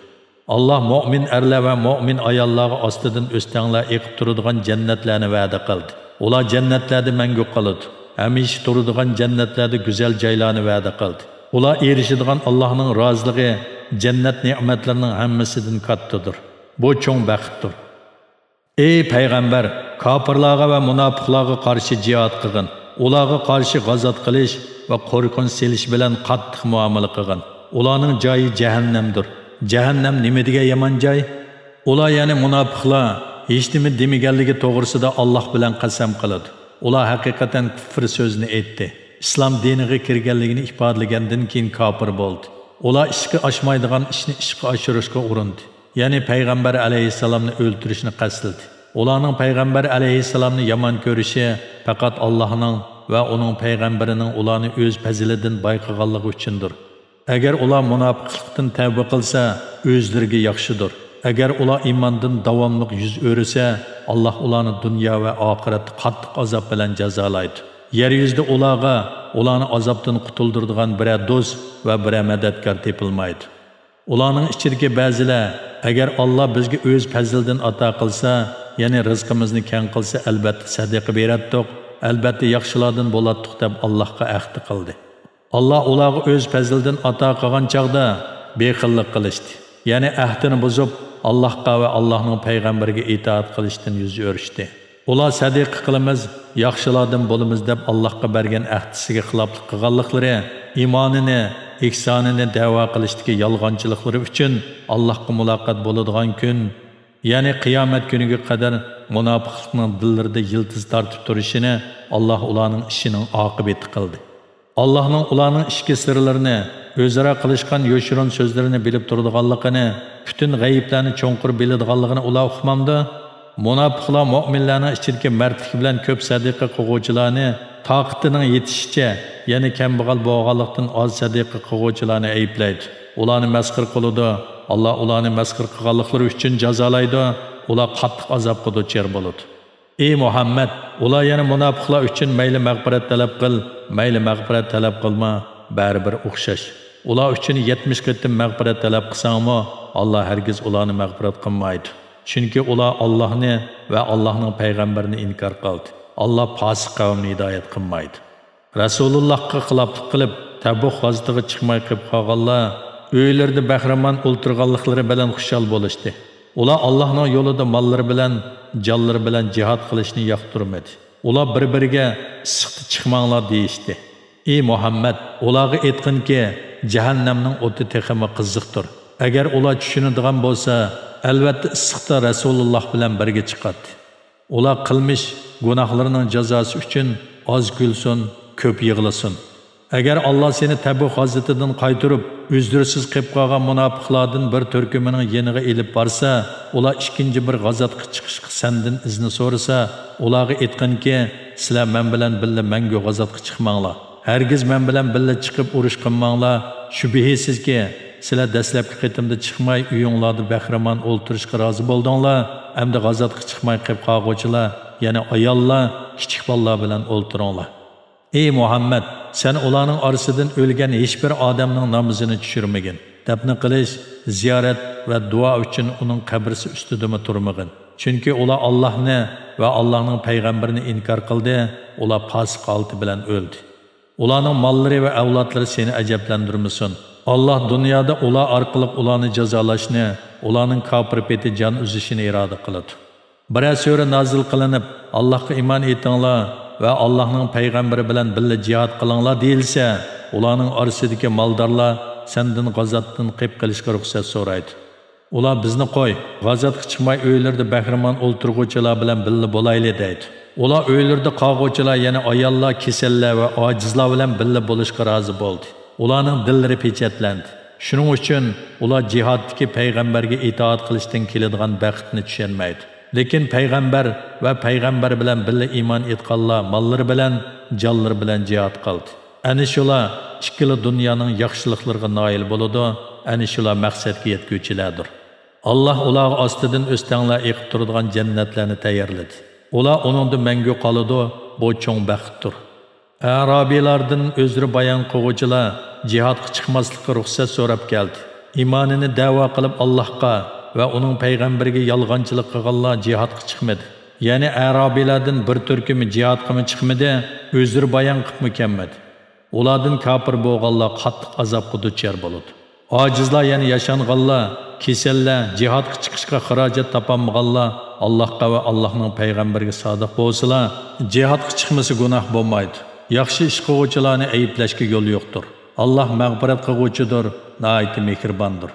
ئاللاھ مۆمىن ئەرلەر ۋە مۆمىن ئاياللارغا ئاستىدىن ئۆستەڭلەر ئېقىپ تۇرىدىغان جەننەتلەرنى ۋەدە قىلدى. ئۇلار جەننەتلەردە مەڭگۈ قالىدۇ. ھەمىشە تۇرىدىغان جەننەتلەردە گۈزەل جايلارنى ۋەدە قىلدى. ئۇلار ئېرىشىدىغان ئاللاھنىڭ رازىلىقى جەننەت نېمەتلىرىنىڭ ھەممىسىدىن كاتتىدۇر. بۇ چوڭ بەختتۇر. ئەي پەيغەمبەر، كاپىرلارغا ۋە مۇناپىقلارغا قارشى جىھاد قىلغىن. ئۇلارغا قارشى غازات قىلىش ۋە قورقۇنچ سېلىش بىلەن قاتتىق مۇئامىلە قىلغىن. ئۇلارنىڭ جايى جەھەننەمدۇر. جەھەننەم نېمە دېگەن يامان جاي؟ ئۇلار، يەنى مۇناپىقلار، ھېچنېمە دېمىگەنلىكى توغرىسىدا ئاللاھ بىلەن قەسەم قىلىدۇ. ئۇلار ھەقىقەتەن كۇفر سۆزىنى ئېيتتى. ئىسلام دىنىغا كىرگەنلىكىنى ئىپادىلىگەندىن كېيىن كاپىر بولدى. ئۇلار ئىشقا ئاشمايدىغان ئىشنى ئىشقا ئاشۇرۇشقا ئۇرۇندى. يەنى پەيغەمبەر ئەلەيھىسسالامنى ئۆلتۈرۈشنى قەستلىدى. ئۇلارنىڭ پەيغەمبەر ئەلەيھىسسالامنى يامان كۆرۈشى پەقەت ئاللاھنىڭ ۋە ئۇنىڭ پەيغەمبىرىنىڭ ئۇلارنى ئۆز پەزلىدىن باي قىلغانلىقى ئۈچۈندۇر. ئەگەر ئۇلار مۇناپىقلىقتىن تەۋبە قىلسا، ئۆزلىرىگە ياخشىدۇر. ئەگەر ئۇلار ئىماندىن داۋاملىق يۈز ئۆرۈسە، ئاللاھ ئۇلارنى دۇنيا ۋە ئاخىرەتتە قاتتىق ئازاب بىلەن جازالايدۇ. يەر يۈزىدە ئۇلارغا ئۇلارنى ئازابتىن قۇتۇلدۇرىدىغان بىرەر دوست ۋە بىرەر مەدەتكار تېپىلمايدۇ. ئۇلارنىڭ ئىچىدىكى بەزىلەر، ئەگەر ئاللاھ بىزگە ئۆز پەزلىدىن ئاتا قىلسا، يەنى رىزقىمىزنى كەڭ قىلسا، ئەلبەتتە سەدىقە بېرەتتۇق، ئەلبەتتە ياخشىلاردىن بولاتتۇق، دەپ ئاللاھقا ئەھدى قىلدى. ئاللاھ ئۇلارغا ئۆز پەزلىدىن ئاتا قىلغان چاغدا بېخىللىق قىلىشتى. يەنى ئەھدىنى بۇزۇپ، ئاللاھقا ۋە ئاللاھنىڭ پەيغەمبىرىگە ئىتائەت قىلىشتىن يۈز ئۆرۈشتى. ئۇلار سەدىقە قىلىمىز، ياخشىلاردىن بولىمىز دەپ ئاللاھقا بەرگەن ئەھدىسىگە خىلاپلىق قىلغانلىقلىرى، ئىمانىنى، ئېھسانىنى دەۋا قىلىشتىكى يالغانچىلىقلىرى ئۈچۈن ئاللاھقا مۇلاقات بولىدىغان كۈن، يەنى قىيامەت كۈنىگە قەدەر مۇناپىقلىقنىڭ دىللىرىدا يىلتىز تارتىپ تۇرۇشىنى ئاللاھ ئۇلارنىڭ ئىشىنىڭ ئاقىۋىتى قىلدى. ئاللاھنىڭ ئۇلارنىڭ ئىچكى سىرلىرىنى، ئۆزئارا قىلىشقان يوشۇرۇن سۆزلىرىنى بىلىپ تۇرىدىغانلىقىنى، پۈتۈن غەيىبلەرنى چوڭقۇر بىلىدىغانلىقىنى ئۇلار ئۇقمامدۇ؟ مۇناپىقلار مۆمىنلەرنىڭ ئىچىدىكى مەردلىكى بىلەن كۆپ سەدىقە قىلغۇچىلارنى، تاقىتىنىڭ يېتىشىچە، يەنى كەمبەغەل بولغانلىقتىن ئاز سەدىقە قىلغۇچىلارنى ئەيىبلەيدۇ. ئۇلارنى مەسخىرە قىلىدۇ. ئاللاھ ئۇلارنى مەسخىرە قىلغانلىقلىرى ئۈچۈن جازالايدۇ. ئۇلار قاتتىق ئازابقا دۇچار بولىدۇ. ئى مۇھەممەد، ئۇلار يەنە مۇناپىقلار ئۈچۈن مەيلى مەغپىرەت تەلەپ قىل، مەيلى مەغپىرەت تەلەپ قىلما، بەرىبىر ئوخشاش. ئۇلار ئۈچۈن يەتمىش قېتىم مەغپىرەت تەلەپ قىلساڭمۇ، ئاللاھ ھەرگىز ئۇلارنى مەغپىرەت قىلمايدۇ. چۈنكى ئۇلار ئاللاھنى ۋە ئاللاھنىڭ پەيغەمبىرىنى ئىنكار قىلدى. ئاللاھ پاسىق قەۋمنى ھىدايەت قىلمايدۇ. رەسۇلۇللاھقا خىلاپلىق قىلىپ، تەبۇك غازىتىغا چىقماي قېلىپ قالغانلار ئۆيلىرىدە بەھرىمەن ئولتۇرغانلىقلىرى بىلەن خۇشال بولۇشتى. ئۇلار ئاللاھنىڭ يولىدا ماللىرى بىلەن، جانلىرى بىلەن جىھاد قىلىشنى ياقتۇرمىدى. ئۇلار بىر-بىرىگە، «ئىسسىقتا چىقماڭلار» دېيىشتى. ئى مۇھەممەد، ئۇلارغا ئېيتقىنكى، جەھەننەمنىڭ ئوتى تېخىمۇ قىزىقتۇر. ئەگەر ئۇلار چۈشىنىدىغان بولسا، ئەلۋەتتە ئىسسىقتا رەسۇلۇللاھ بىلەن بىرگە چىقاتتى. ئۇلار قىلمىش، گۇناھلىرىنىڭ جازاسى ئۈچۈن ئاز كۈلسۇن، كۆپ يىغلىسۇن. ئەگەر ئاللاھ سېنى تەبۇك غازىتىدىن قايتۇرۇپ، ئۆزرىسىز قېلىپ قالغان مۇناپىقلاردىن بىر تۈركۈمىنىڭ يېنىغا ئېلىپ بارسا، ئۇلار ئىككىنچى بىر غازاتقا چىقىشقا سەندىن ئىزنى سورىسا، ئۇلارغا ئېيتقىنكى، سىلەر مەن بىلەن بىللە مەڭگۈ غازاتقا چىقماڭلار. ھەرگىز مەن بىلەن بىللە چىقىپ ئۇرۇش قىلماڭلار. شۈبھىسىزكى، سىلەر دەسلەپكى قېتىمدا چىقماي ئۆيۈڭلاردا بەھرىمەن ئولتۇرۇشقا رازى بولدۇڭلار، ئەمدى غازاتقا چىقماي قېلىپ قالغۇچىلار، يەنى ئاياللار، كىچىك بالىلار بىلەن ئولتۇرۇڭلار. ئى مۇھەممەد، سەن ئۇلارنىڭ ئارىسىدىن ئۆلگەن ھېچبىر ئادەمنىڭ نامىزىنى چۈشۈرمىگىن. دەپنە قىلىش، زىيارەت ۋە دۇئا ئۈچۈن ئۇنىڭ قەبرىسى ئۈستىدىمۇ تۇرمىغىن. چۈنكى ئۇلار ئاللاھنى ۋە ئاللاھنىڭ پەيغەمبىرىنى ئىنكار قىلدى، ئۇلار پاسىق ھالىتى بىلەن ئۆلدى. ئۇلارنىڭ ماللىرى ۋە ئەۋلادلىرى سېنى ئەجەبلەندۈرمىسۇن. ئاللاھ دۇنيادا ئۇلار ئارقىلىق ئۇلارنى جازالاشنى، ئۇلارنىڭ كاپىر پېتى جان ئۈزۈشىنى ئىرادە قىلىدۇ. بىرەر سۈرە نازىل قىلىنىپ، «ئاللاھقا ئىمان ئېيتىڭلار ۋە ئاللاھنىڭ پەيغەمبىرى بىلەن بىللە جىھاد قىلىڭلار» دېيىلسە، ئۇلارنىڭ ئارىسىدىكى مالدارلار سەندىن غازاتتىن قېپ قېلىشقا رۇخسەت سورايدۇ. ئۇلار، «بىزنى قوي، غازاتقا چىقماي ئۆيلىرىدە بەھرىمەن ئولتۇرغۇچىلار بىلەن بىللە بولايلى» دەيدۇ. ئۇلار ئۆيلىرىدە قالغۇچىلار، يەنى ئاياللار، كېسەللەر ۋە ئاجىزلار بىلەن بىللە بولۇشقا رازى بولدى. ئۇلارنىڭ دىللىرى پېچەتلەندى. شۇنىڭ ئۈچۈن ئۇلار جىھادتىكى پەيغەمبەرگە ئىتائەت قىلىشتىن كېلىدىغان بەختنى چۈشەنمەيدۇ. لېكىن پەيغەمبەر ۋە پەيغەمبەر بىلەن بىللە ئىمان ئېيتقانلار ماللىرى بىلەن، جانلىرى بىلەن جىھاد قىلدى. ئەنە شۇلار ئىككىلا دۇنيانىڭ ياخشىلىقلىرىغا نائىل بولىدۇ، ئەنە شۇلار مەقسەتكە يەتكۈچىلەردۇر. ئاللاھ ئۇلارغا ئاستىدىن ئۆستەڭلار ئېقىپ تۇرىدىغان جەننەتلەرنى تەييارلىدى. ئۇلار ئۇنىڭدا مەڭگۈ قالىدۇ، بۇ چوڭ بەختتۇر. ئەرابىيلاردىن ئۆزرە بايان قىلغۇچىلار جىھادقا چىقماسلىققا رۇخسەت سوراپ كەلدى. ئىمانىنى دەۋا قىلىپ ئاللاھقا ۋە ئۇنىڭ پەيغەمبىرىگە يالغانچىلىق قىلغانلار جىھادقا چىقمىدى. يەنى ئەرابىيلاردىن بىر تۈركۈمى جىھادقىمۇ چىقمىدى، ئۆزرە بايان قىپمۇ كەلمىدى. ئۇلاردىن كاپىر بولغانلار قاتتىق ئازابقا دۇچار بولىدۇ. ئاجىزلار، يەنى ياشانغانلار، كېسەللەر، جىھادقا چىقىشقا خىراجەت تاپالمىغانلار ئاللاھقا ۋە ئاللاھنىڭ پەيغەمبىرىگە سادىق بولسىلا، جىھادقا چىقمىسا گۇناھ بولمايدۇ. ياخشى ئىش قىلغۇچىلارنى ئەيىبلەشكە يول يوقتۇر. ئاللاھ مەغپىرەت قىلغۇچىدۇر، ناھايىتى مېھرىباندۇر.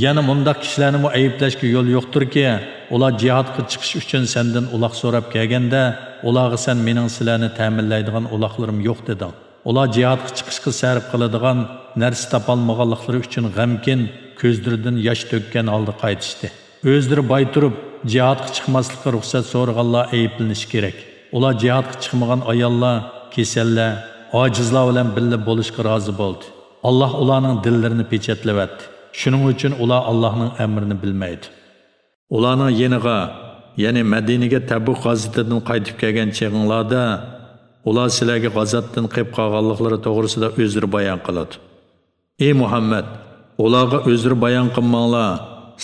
يەنە مۇنداق كىشىلەرنىمۇ ئەيىبلەشكە يول يوقتۇركى، ئۇلار جىھادقا چىقىش ئۈچۈن سەندىن ئۇلاق سوراپ كەلگەندە، ئۇلارغا سەن مېنىڭ سىلەرنى تەمىنلەيدىغان ئۇلاقلىرىم يوق دېدىڭ. ئۇلار جىھادقا چىقىشقا سەرپ قىلىدىغان نەرسە تاپالمىغانلىقلىرى ئۈچۈن غەمكىن، كۆزلىرىدىن ياش تۆككەن ھالدا قايتىشتى. ئۆزلىرى باي تۇرۇپ، جىھادقا چىقماسلىققا رۇخسەت سورىغانلار ئەيىبلىنىشى كېرەك. ئۇلار جىھادقا چىقمىغان ئاياللار، كېسەللەر، ئاجىزلار بىلەن بىللە بولۇشقا رازى بولدى. ئاللاھ ئۇلارنىڭ دىللىرىنى پېچەتلەۋەتتى. شۇنىڭ ئۈچۈن ئۇلار ئاللاھنىڭ ئەمرىنى بىلمەيدۇ. ئۇلارنىڭ يېنىغا، يەنى مەدىنىگە تەبۇك غازىتىدىن قايتىپ كەلگەن چېغىڭلاردا، ئۇلار سىلەرگە غازاتتىن قېپ قالغانلىقلىرى توغرىسىدا ئۆزرە بايان قىلىدۇ. ئى مۇھەممەد، ئۇلارغا ئۆزرە بايان قىلماڭلار،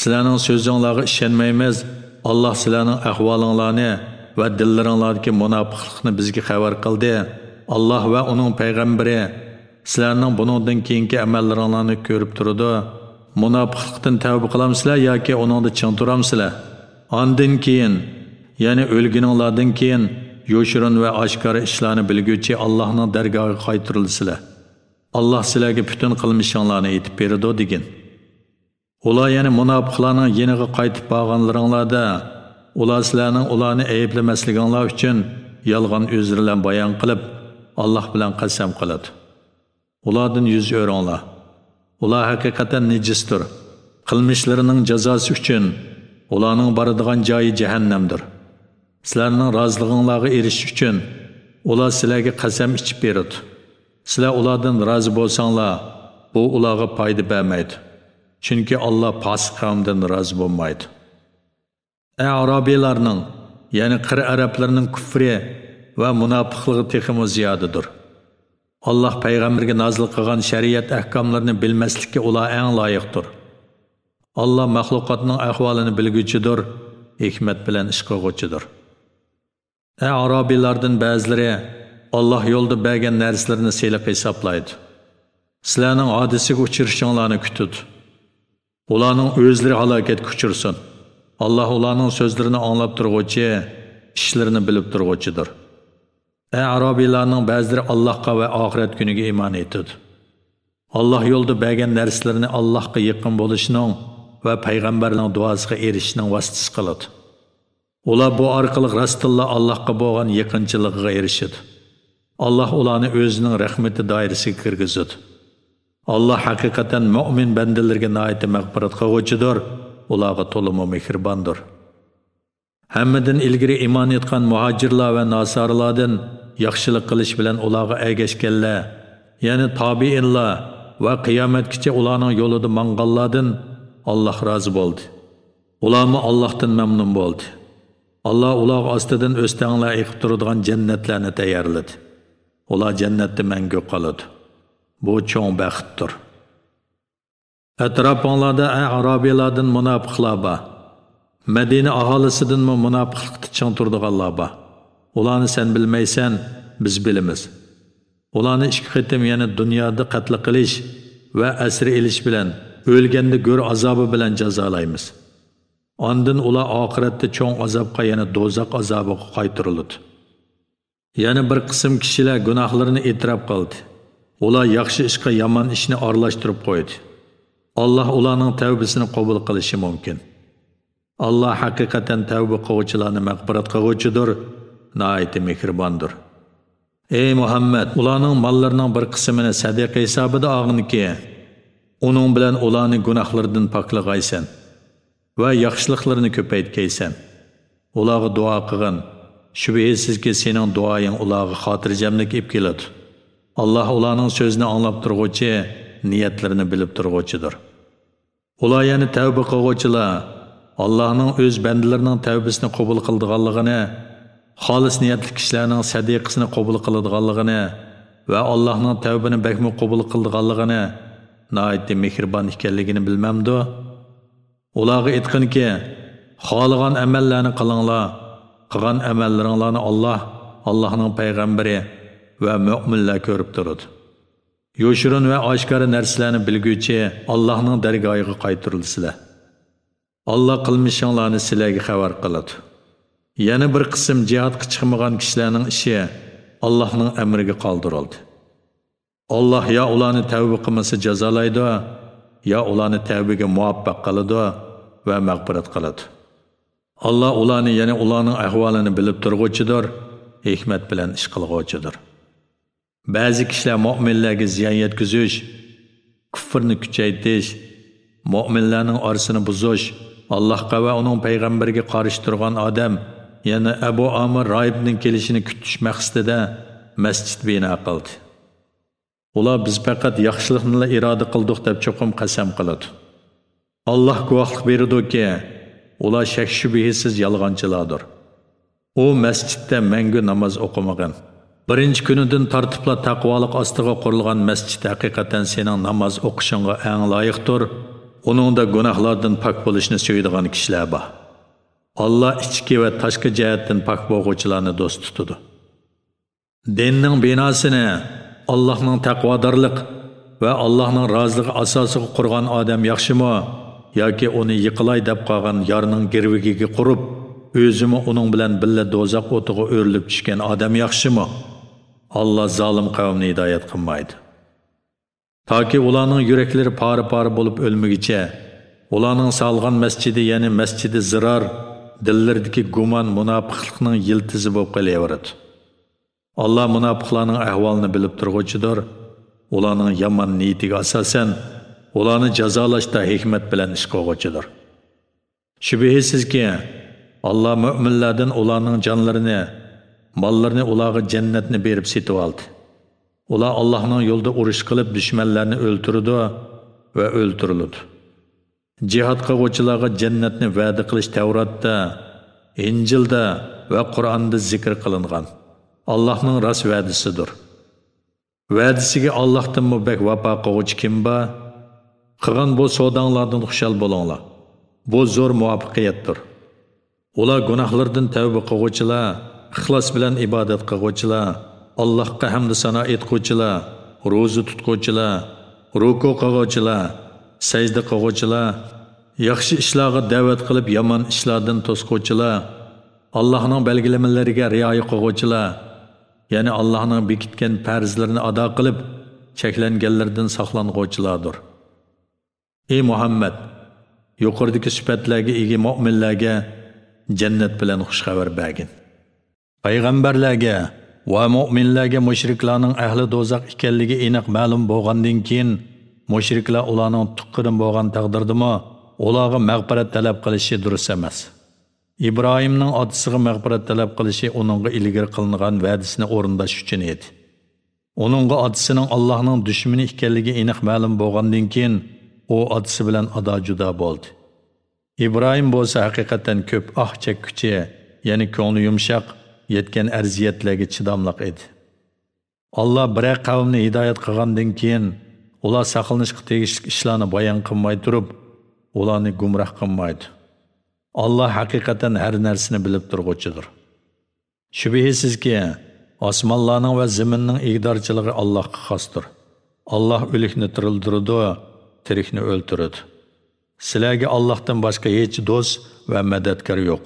سىلەرنىڭ سۆزۈڭلارغا ئىشەنمەيمىز، ئاللاھ سىلەرنىڭ ئەھۋالىڭلارنى ۋە دىللىرىڭلاردىكى مۇناپىقلىقنى بىزگە خەۋەر قىلدى. ئاللاھ ۋە ئۇنىڭ پەيغەمبىرى سىلەرنىڭ بۇنىڭدىن كېيىنكى ئەمەللىرىڭلارنى كۆرۈپ تۇرىدۇ. مۇناپىقلىقتىن تەۋبە قىلامسىلەر ياكى ئۇنىڭدا چىڭ تۇرامسىلەر؟ ئاندىن كېيىن، يەنى ئۆلگىنىڭلاردىن كېيىن، يوشۇرۇن ۋە ئاشكارا ئىشلارنى بىلگۈچى ئاللاھنىڭ دەرگاھىغا قايتۇرۇلىسىلەر. ئاللاھ سىلەرگە پۈتۈن قىلمىشىڭلارنى ئېيتىپ بېرىدۇ، دېگىن. ئۇلار يەنە مۇناپىقلارنىڭ يېنىغا قايتىپ بارغانلىرىڭلاردا، ئۇلار سىلەرنىڭ ئۇلارنى ئەيىبلىمەسلىكىڭلار ئۈچۈن يالغان ئۆزرىلەرنى بايان قىلىپ، ئاللاھ بىلەن قەسەم قىلىدۇ. ئۇلاردىن يۈز ئۆرۈڭلار. ئۇلار ھەقىقەتەن نىجىستۇر. قىلمىشلىرىنىڭ جازاسى ئۈچۈن ئۇلارنىڭ بارىدىغان جايى جەھەننەمدۇر. سىلەرنىڭ رازىلىقىڭلارغا ئېرىشىش ئۈچۈن ئۇلار سىلەرگە قەسەم ئىچىپ بېرىدۇ. سىلەر ئۇلاردىن رازى بولساڭلار، بۇ ئۇلارغا پايدا بەرمەيدۇ. چۈنكى ئاللاھ پاسىق قەۋمدىن رازى بولمايدۇ. ئەئرابىيلارنىڭ، يەنى قىر ئەرەبلىرىنىڭ كۇفرى ۋە مۇناپىقلىقى تېخىمۇ زىيادىدۇر. ئاللاھ پەيغەمبىرگە نازىل قىلغان شەرىئەت ئەھكاملىرىنى بىلمەسلىككە ئۇلار ئەڭ لايىقتۇر. ئاللاھ مەخلۇقاتنىڭ ئەھۋالىنى بىلگۈچىدۇر، ھېكمەت بىلەن ئىش قىلغۇچىدۇر. ئەئرابىيلاردىن بەزىلىرى ئاللاھ يولىدا بەرگەن نەرسىلىرىنى سېلىق ھېسابلايدۇ. سىلەرنىڭ ھادىسىگە ئۇچرىشىڭلارنى كۈتىدۇ. ئۇلارنىڭ ئۆزلىرى ھالاكەتكە ئۇچرىسۇن. ئاللاھ ئۇلارنىڭ سۆزلىرىنى ئاڭلاپ تۇرغۇچى، ئىشلىرىنى بىلىپ تۇرغۇچىدۇر. ئەئرابىيلارنىڭ بەزىلىرى ئاللاھقا ۋە ئاخىرەت كۈنىگە ئىمان ئېيتىدۇ. ئاللاھ يولىدا بەرگەن نەرسىلىرىنى ئاللاھقا يېقىن بولۇشنىڭ ۋە پەيغەمبەرنىڭ دۇئاسىغا ئېرىشىشنىڭ ۋاسىتىسى قىلىدۇ. ئۇلار بۇ ئارقىلىق راستتىنلا ئاللاھقا بولغان يېقىنچىلىقىغا ئېرىشىدۇ. ئاللاھ ئۇلارنى ئۆزىنىڭ رەھمىتى دائىرىسىگە كىرگۈزىدۇ. ئاللاھ ھەقىقەتەن مۆمىن بەندىلىرىگە ناھايىتى مەغپىرەت قىلغۇچىدۇر، ئۇلارغا تولىمۇ مېھرىباندۇر. ھەممىدىن ئىلگىرى ئىمان ئېيتقان مۇھاجىرلار ۋە ناسارىلاردىن ياخشىلىق قىلىش بىلەن ئۇلارغا ئەگەشكەنلەر، يەنى تابىئىنلار ۋە قىيامەتكىچە ئۇلارنىڭ يولىدا ماڭغانلاردىن ئاللاھ رازى بولدى. ئۇلارمۇ ئاللاھتىن مەمنۇن بولدى. ئاللاھ ئۇلارغا ئاستىدىن ئۆستەڭلەر ئېقىپ تۇرىدىغان جەننەتلەرنى تەييارلىدى. ئۇلار جەننەتتە مەڭگۈ قالىدۇ. بۇ چوڭ بەختتۇر. ئەتراپىڭلاردا ئەئرابىيلاردىن مۇناپىقلار بار. مەدىنە ئاھالىسىدىنمۇ مۇناپىقلىقتا چىڭ تۇرىدىغانلار بار. ئۇلارنى سەن بىلمەيسەن، بىز بىلىمىز. ئۇلارنى ئىككى قېتىم، يەنى دۇنيادا قەتل قىلىش ۋە ئەسىر ئېلىش بىلەن، ئۆلگەندە گۆر ئازابى بىلەن جازالايمىز. ئاندىن ئۇلار ئاخىرەتتە چوڭ ئازابقا، يەنى دوزاخ ئازابىغا قايتۇرۇلىدۇ. يەنە بىر قىسىم كىشىلەر گۇناھلىرىنى ئېتىراپ قىلدى. ئۇلار ياخشى ئىشقا يامان ئىشنى ئارىلاشتۇرۇپ قويدى. ئاللاھ ئۇلارنىڭ تەۋبىسىنى قوبۇل قىلىشى مۇمكىن. ئاللاھ ھەقىقەتەن تەۋبە قىلغۇچىلارنى مەغپىرەت قىلغۇچىدۇر، ناھايىتى مېھرىباندۇر. ئەي مۇھەممەد، ئۇلارنىڭ ماللىرىنىڭ بىر قىسمىنى سەدىقە ھېسابىدا ئالغىنكى، ئۇنىڭ بىلەن ئۇلارنى گۇناھلىرىدىن پاكلىغايسەن ۋە ياخشىلىقلىرىنى كۆپەيتكەيسەن. ئۇلارغا دۇئا قىلغىن. شۈبھىسىزكى، سېنىڭ دۇئايىڭ ئۇلارغا خاتىرجەملىك ئېلىپ كېلىدۇ. ئاللاھ ئۇلارنىڭ سۆزىنى ئاڭلاپ تۇرغۇچى، نىيەتلىرىنى بىلىپ تۇرغۇچىدۇر. ئۇلار يەنە تەۋبە قىلغۇچىلار، ئاللاھنىڭ ئۆز بەندىلىرىنىڭ تەۋبىسىنى قوبۇل قىلىدىغانلىقىنى، خالىس نىيەتلىك كىشىلەرنىڭ سەدىقىسىنى قوبۇل قىلىدىغانلىقىنى ۋە ئاللاھنىڭ تەۋبىنى بەكمۇ قوبۇل قىلىدىغانلىقىنى، ناھايىتى مېھرىبان ئىكەنلىكىنى بىلمەمدۇ؟ ئۇلارغا ئېيتقىنكى، خالىغان ئەمەللەرنى قىلىڭلار، قىلغان ئەمەللىرىڭلارنى ئاللاھ، ئاللاھنىڭ پەيغەمبىرى ۋە مۆمىنلەر كۆرۈپ تۇرىدۇ. يوشۇرۇن ۋە ئاشكارا نەرسىلەرنى بىلگۈچى ئاللاھنىڭ دەرگاھىغا قايتۇرۇلىسىلەر. ئاللاھ قىلمىشىڭلارنى سىلەرگە خەۋەر قىلىدۇ. يەنە بىر قىسىم جىھادقا چىقمىغان كىشىلەرنىڭ ئىشى ئاللاھنىڭ ئەمرىگە قالدۇرۇلدى. ئاللاھ يا ئۇلارنى تەۋبە قىلمىسا جازالايدۇ، يا ئۇلارنى تەۋبىگە مۇۋەپپەق قىلىدۇ ۋە مەغپىرەت قىلىدۇ. ئاللاھ ئۇلارنى، يەنى ئۇلارنىڭ ئەھۋالىنى بىلىپ تۇرغۇچىدۇر، ھېكمەت بىلەن ئىش قىلغۇچىدۇر. بەزى كىشىلەر مۆمىنلەرگە زىيان يەتكۈزۈش، كۇفرنى كۈچەيتىش، مۆمىنلەرنىڭ ئارىسىنى بۇزۇش، ئاللاھقا ۋە ئۇنىڭ پەيغەمبىرىگە قارشى تۇرغان ئادەم، يەنى ئەبۇ ئامىر راھىبنىڭ كېلىشىنى كۈتۈش مەقسىتىدە مەسچىت بىنا قىلدى. ئۇلار «بىز پەقەت ياخشىلىقنىلا ئىرادە قىلدۇق» دەپ چوقۇم قەسەم قىلىدۇ. ئاللاھ گۇۋاھلىق بېرىدۇكى، ئۇلار شەك-شۈبھىسىز يالغانچىلاردۇر. ئۇ مەسچىتتە مەڭگۈ ناماز ئوقۇمىغىن. بىرىنچى كۈنىدىن تارتىپلا تەقۋالىق ئاستىغا قۇرۇلغان مەسچىت ھەقىقەتەن سېنىڭ ناماز ئوقۇشۇڭغا ئەڭ لايىقتۇر. ئۇنىڭدا گۇناھلاردىن پاك بولۇشنى سۆيىدىغان كىشىلەر بار. ئاللاھ ئىچكى ۋە تاشقى جەھەتتىن پاك بولغۇچىلارنى دوست تۇتىدۇ. دىننىڭ بىناسىنى ئاللاھنىڭ تەقۋادارلىق ۋە ئاللاھنىڭ رازىلىقى ئاساسىغا قۇرغان ئادەم ياخشىمۇ ياكى ئۇنى يىقىلاي دەپ قالغان يارنىڭ گىرۋىكىگە قۇرۇپ، ئۆزىمۇ ئۇنىڭ بىلەن بىللە دوزاخ ئوتىغا ئۆرۈلۈپ چۈشكەن ئادەم ياخشىمۇ؟ ئاللاھ زالىم قەۋمنى ھىدايەت قىلمايدۇ. تاكى ئۇلارنىڭ يۈرەكلىرى پارە-پارە بولۇپ ئۆلمىگۈچە، ئۇلارنىڭ سالغان مەسچىتى، يەنى مەسچىتى زىرار، دىللىرىدىكى گۇمان مۇناپىقلىقنىڭ يىلتىزى بولۇپ قېلىۋېرىدۇ. ئاللاھ مۇناپىقلارنىڭ ئەھۋالىنى بىلىپ تۇرغۇچىدۇر. ئۇلارنىڭ يامان نىيىتىگە ئاساسەن، ئۇلارنى جازالاشتا ھېكمەت بىلەن ئىش قىلغۇچىدۇر. شۈبھىسىزكى، ئاللاھ مۆمىنلەردىن ئۇلارنىڭ جانلىرىنى، ماللىرىنى ئۇلارغا جەننەتنى بېرىپ سېتىۋالدى. ئۇلار ئاللاھنىڭ يولىدا ئۇرۇش قىلىپ، دۈشمەنلەرنى ئۆلتۈرىدۇ ۋە ئۆلتۈرۈلىدۇ. جىھاد قىلغۇچىلارغا جەننەتنى ۋەدە قىلىش تەۋراتتا، ئىنجىلدا ۋە قۇرئاندا زىكىر قىلىنغان ئاللاھنىڭ راست ۋەدىسىدۇر. ۋەدىسىگە ئاللاھتىنمۇ بەك ۋاپا قىلغۇچى كىم بار؟ قىلغان بۇ سوداڭلاردىن خۇشال بولۇڭلار. بۇ زور مۇۋەپپەقىيەتتۇر. ئۇلار گۇناھلىرىدىن تەۋبە قىلغۇچىلار، ئىخلاس بىلەن ئىبادەت قىلغۇچىلار، ئاللاھقا ھەمدۇ سانا ئېيتقۇچىلار، روزا تۇتقۇچىلار، رۇكۇ قىلغۇچىلار، سەجدە قىلغۇچىلار، ياخشى ئىشلارغا دەۋەت قىلىپ، يامان ئىشلاردىن توسقۇچىلار، ئاللاھنىڭ بەلگىلىمىلىرىگە رىئايە قىلغۇچىلار، يەنى ئاللاھنىڭ بېكىتكەن پەرزلىرىنى ئادا قىلىپ، چەكلەنگەنلىرىدىن ساقلانغۇچىلاردۇر. ئى مۇھەممەد، يۇقىرىدىكى سۈپەتلەرگە ئىگە مۆمىنلەرگە جەننەت بىلەن خۇش خەۋەر بەرگىن. پەيغەمبەرلەرگە ۋە مۆمىنلەرگە مۇشرىكلارنىڭ ئەھلى دوزاخ ئىكەنلىكى ئېنىق مەلۇم بولغاندىن كېيىن، مۇشرىكلار ئۇلارنىڭ تۇغقىنى بولغان تەقدىردىمۇ، ئۇلارغا مەغپىرەت تەلەپ قىلىشى دۇرۇس ئەمەس. ئىبراھىمنىڭ ئاتىسىغا مەغپىرەت تەلەپ قىلىشى ئۇنىڭغا ئىلگىرى قىلىنغان ۋەدىسىنى ئورۇنداش ئۈچۈن ئىدى. ئۇنىڭغا ئاتىسىنىڭ ئاللاھنىڭ دۈشمىنى ئىكەنلىكى ئېنىق مەلۇم بولغاندىن كېيىن، ئۇ ئاتىسى بىلەن ئادا-جۇدا بولدى. ئىبراھىم بولسا ھەقىقەتەن كۆپ ئاھ چەككۈچى، يەنى كۆڭلى يۇمشاق، يەتكەن ئەزىيەتلەرگە چىداملىق ئىدى. ئاللاھ بىرەر قەۋمنى ھىدايەت قىلغاندىن كېيىن، ئۇلار ساقلىنىشقا تېگىشلىك ئىشلارنى بايان قىلماي تۇرۇپ، ئۇلارنى گۇمراھ قىلمايدۇ. ئاللاھ ھەقىقەتەن ھەر نەرسىنى بىلىپ تۇرغۇچىدۇر. شۈبھىسىزكى، ئاسمانلارنىڭ ۋە زېمىننىڭ ئىگىدارچىلىقى ئاللاھقا خاستۇر. ئاللاھ ئۆلۈكنى تىرىلدۈرىدۇ، تىرىكنى ئۆلتۈرىدۇ. سىلەرگە ئاللاھتىن باشقا ھېچ دوست ۋە مەدەتكار يوق.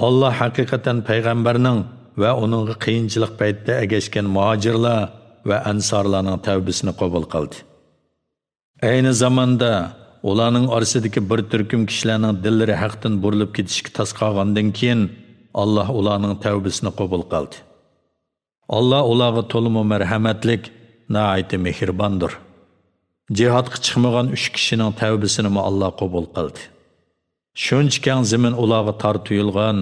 ئاللاھ ھەقىقەتەن پەيغەمبەرنىڭ ۋە ئۇنىڭغا قىيىنچىلىق پەيتىدە ئەگەشكەن مۇھاجىرلار ۋە ئەنسارلارنىڭ تەۋبىسىنى قوبۇل قىلدى. ئەينى زاماندا ئۇلارنىڭ ئارىسىدىكى بىر تۈركۈم كىشىلەرنىڭ دىللىرى ھەقتىن بۇرۇلۇپ كېتىشكە تاس قالغاندىن كېيىن، ئاللاھ ئۇلارنىڭ تەۋبىسىنى قوبۇل قىلدى. ئاللاھ ئۇلارغا تولىمۇ مەرھەمەتلىك، ناھايىتى مېھرىباندۇر. جىھادقا چىقمىغان ئۈچ كىشىنىڭ تەۋبىسىنىمۇ ئاللاھ قوبۇل قىلدى. شۇنچە كەڭ زېمىن ئۇلارغا تار تۇيۇلغان،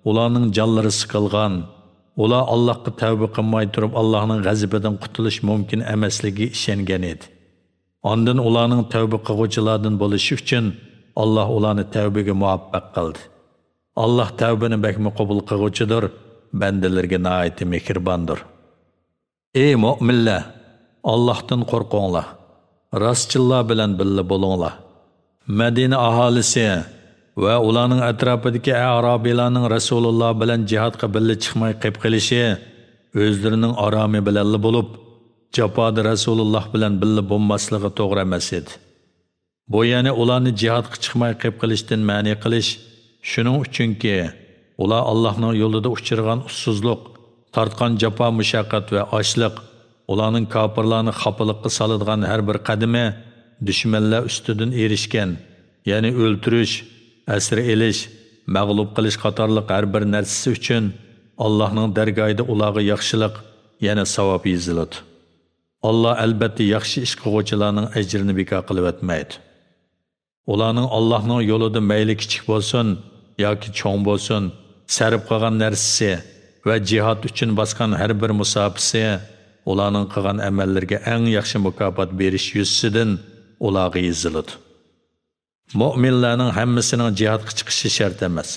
ئۇلارنىڭ جانلىرى سىقىلغان، ئۇلار ئاللاھقا تەۋبە قىلماي تۇرۇپ، ئاللاھنىڭ غەزىپىدىن قۇتۇلۇش مۇمكىن ئەمەسلىكىگە ئىشەنگەن ئىدى. ئاندىن ئۇلارنىڭ تەۋبە قىلغۇچىلاردىن بولۇشى ئۈچۈن، ئاللاھ ئۇلارنى تەۋبىگە مۇۋەپپەق قىلدى. ئاللاھ تەۋبىنى بەكمۇ قوبۇل قىلغۇچىدۇر، بەندىلىرىگە ناھايىتى مېھرىباندۇر. ئەي مۆمىنلەر! ئاللاھتىن قورقۇڭلار. راستچىللار بىلەن بىللە بولۇڭلار. مەدىنە ئاھالىسى، ۋە ئۇلارنىڭ ئەتراپىدىكى ئەرابىيلارنىڭ رەسۇلۇللا بىلەن جىھادقا بىللە چىقماي قېلىپ قېلىشى ئۆزلىرىنىڭ ئارامى بىلەنلا بولۇپ، جاپادا رەسۇلۇللا بىلەن بىللە بولماسلىقى توغرا ئەمەس ئىدى. بۇ يەنى ئۇلارنى جىھادقا چىقماي قېلىپ قېلىشتىن مەنئى قىلىش، شۇنىڭ ئۈچۈنكى، ئۇلار ئاللاھنىڭ يولىدا ئۇچرىغان ئۇسسۇزلۇق، تارتقان جاپا-مۇشەققەت ۋە ئاچلىق، ئۇلارنىڭ كاپىرلارنى خاپىلىققا سالىدىغان ھەر بىر قەدىمى دۈشمەنلەر ئۈستىدىن ئېرىشكەن، يەنى ئۆلتۈرۈش، ئەسىر ئېلىش، مەغلۇپ قىلىش قاتارلىق ھەر بىر نەرسىسى ئۈچۈن ئاللاھنىڭ دەرگاھىدا ئۇلارغا ياخشىلىق، يەنى ساۋاب يېزىلىدۇ. ئاللا ئەلبەتتە ياخشى ئىش قىلغۇچىلارنىڭ ئەجرىنى بىكار قىلىۋەتمەيدۇ. ئۇلارنىڭ ئاللاھنىڭ يولىدا مەيلى كىچىك بولسۇن ياكى چوڭ بولسۇن، سەرپ قىلغان نەرسىسى ۋە جىھاد ئۈچۈن باسقان ھەر بىر مۇساپىسى ئۇلارنىڭ قىلغان ئەمەللىرىگە ئەڭ ياخشى مۇكاپات بېرىش يۈزىسىدىن ئۇلارغا يېزىلىدۇ. مۆمىنلەرنىڭ ھەممىسىنىڭ جىھادقا چىقىشى شەرت ئەمەس.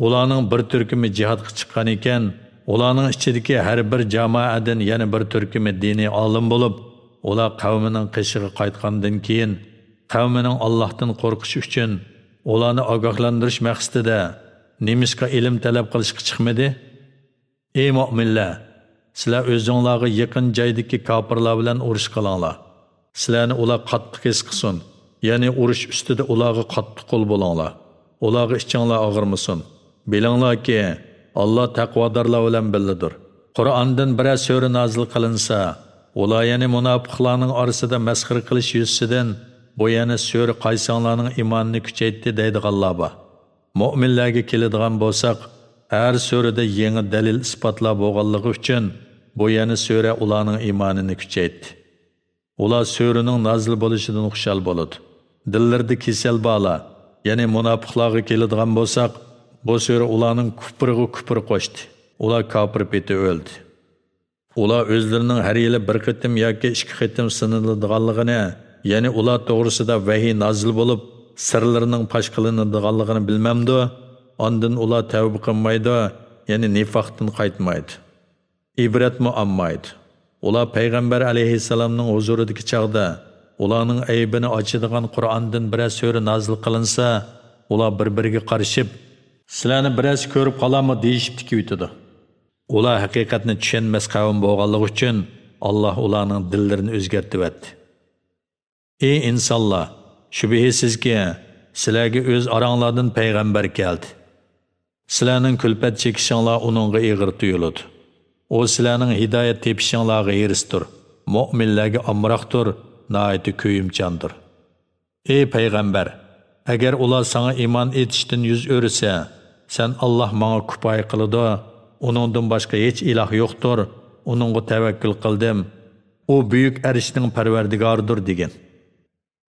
ئۇلارنىڭ بىر تۈركۈمى جىھادقا چىققان ئىكەن، ئۇلارنىڭ ئىچىدىكى ھەر بىر جامائەدىن يەنە بىر تۈركۈمى دىنىي ئالىم بولۇپ، ئۇلار قەۋمىنىڭ قېشىغا قايتقاندىن كېيىن، قەۋمىنىڭ ئاللاھتىن قورقۇشى ئۈچۈن ئۇلارنى ئاگاھلاندۇرۇش مەقسىتىدە نېمىشقا ئىلىم تەلەپ قىلىشقا چىقمىدى؟ ئەي مۆمىنلەر! سىلەر ئۆزۈڭلارغا يېقىن جايدىكى كاپىرلار بىلەن ئۇرۇش قىلىڭلار. سىلەرنى ئۇلار قاتتىق ھېس قىلسۇن، يەنى ئۇرۇش ئۈستىدە ئۇلارغا قاتتىق قول بولۇڭلار. ئۇلارغا ئىچىڭلار ئاغرىمىسۇن. بىلىڭلاركى، ئاللا تەقۋادارلار بىلەن بىللىدۇر. قۇرئاندىن بىرەر سۈرە نازىل قىلىنسا، ئۇلار، يەنى مۇناپىقلارنىڭ ئارىسىدا مەسخىرە قىلىش يۈزىسىدىن، بۇ يەنە سۈرە قايسىڭلارنىڭ ئىمانىنى كۈچەيتتى دەيدىغانلار بار. مۆمىنلەرگە كېلىدىغان بولساق، ھەر سۈرىدە يېڭى دەلىل-ئىسپاتلار بولغانلىقى ئۈچۈن، بۇ يەنە سۈرە ئۇلارنىڭ ئىمانىنى كۈچەيتتى. ئۇلار سۈرىنىڭ نازىل بولۇشىدىن خۇشال بولىدۇ. دىللىرىدا كېسەل بارلار، يەنى مۇناپىقلارغا كېلىدىغان بولساق، بۇ سۈرە ئۇلارنىڭ كۇپرىغا كۇپر قوشتى. ئۇلار كاپىر پېتى ئۆلدى. ئۇلار ئۆزلىرىنىڭ ھەر يىلى بىر قېتىم ياكى ئىككى قېتىم سىنىلىدىغانلىقىنى، يەنى ئۇلار توغرىسىدا ۋەھىي نازىل بولۇپ، سىرلىرىنىڭ پاش قىلىنىدىغانلىقىنى بىلمەمدۇ؟ ئاندىن ئۇلار تەۋبە قىلمايدۇ، يەنى نىفاقتىن قايتمايدۇ. ئىبرەتمۇ ئالمايدۇ. ئۇلار پەيغەمبەر ئەلەيھىسسالامنىڭ ھۇزۇرىدىكى چاغدا، ئۇلارنىڭ ئەيىبىنى ئاچىدىغان قۇرئاندىن بىرەر سۈرە نازىل قىلىنسا، ئۇلار بىر-بىرىگە قارىشىپ، سىلەرنى بىرەرسى كۆرۈپ قالارمۇ دېيىشىپ تىكىۋېتىدۇ. ئۇلار ھەقىقەتنى چۈشەنمەس قەۋم بولغانلىقى ئۈچۈن، ئاللا ئۇلارنىڭ دىللىرىنى ئۆزگەرتىۋەتتى. ئى ئىنسانلار! شۈبھىسىزكى، سىلەرگە ئۆز ئاراڭلاردىن پەيغەمبەر كەلدى. سىلەرنىڭ كۈلپەت چېكىشىڭلار ئۇنىڭغا ئېغىر تۇيۇلىدۇ. ئۇ سىلەرنىڭ ھىدايەت تېپىشىڭلارغا ھېرىستۇر، مۆمىنلەرگە ئامراقتۇر، ناھايىتى كۆيۈمچاندۇر. ئى پەيغەمبەر! ئەگەر ئۇلار ساڭا ئىمان ئېيتىشتىن يۈز ئۆرۈسە، سەن، «ئاللا ماڭا كۇپايە قىلىدۇ، ئۇنىڭدىن باشقا ھېچ ئىلاھ يوقتۇر، ئۇنىڭغا تەۋەككۈل قىلدىم، ئۇ بۈيۈك ئەرشنىڭ پەرۋەردىگارىدۇر» دېگىن.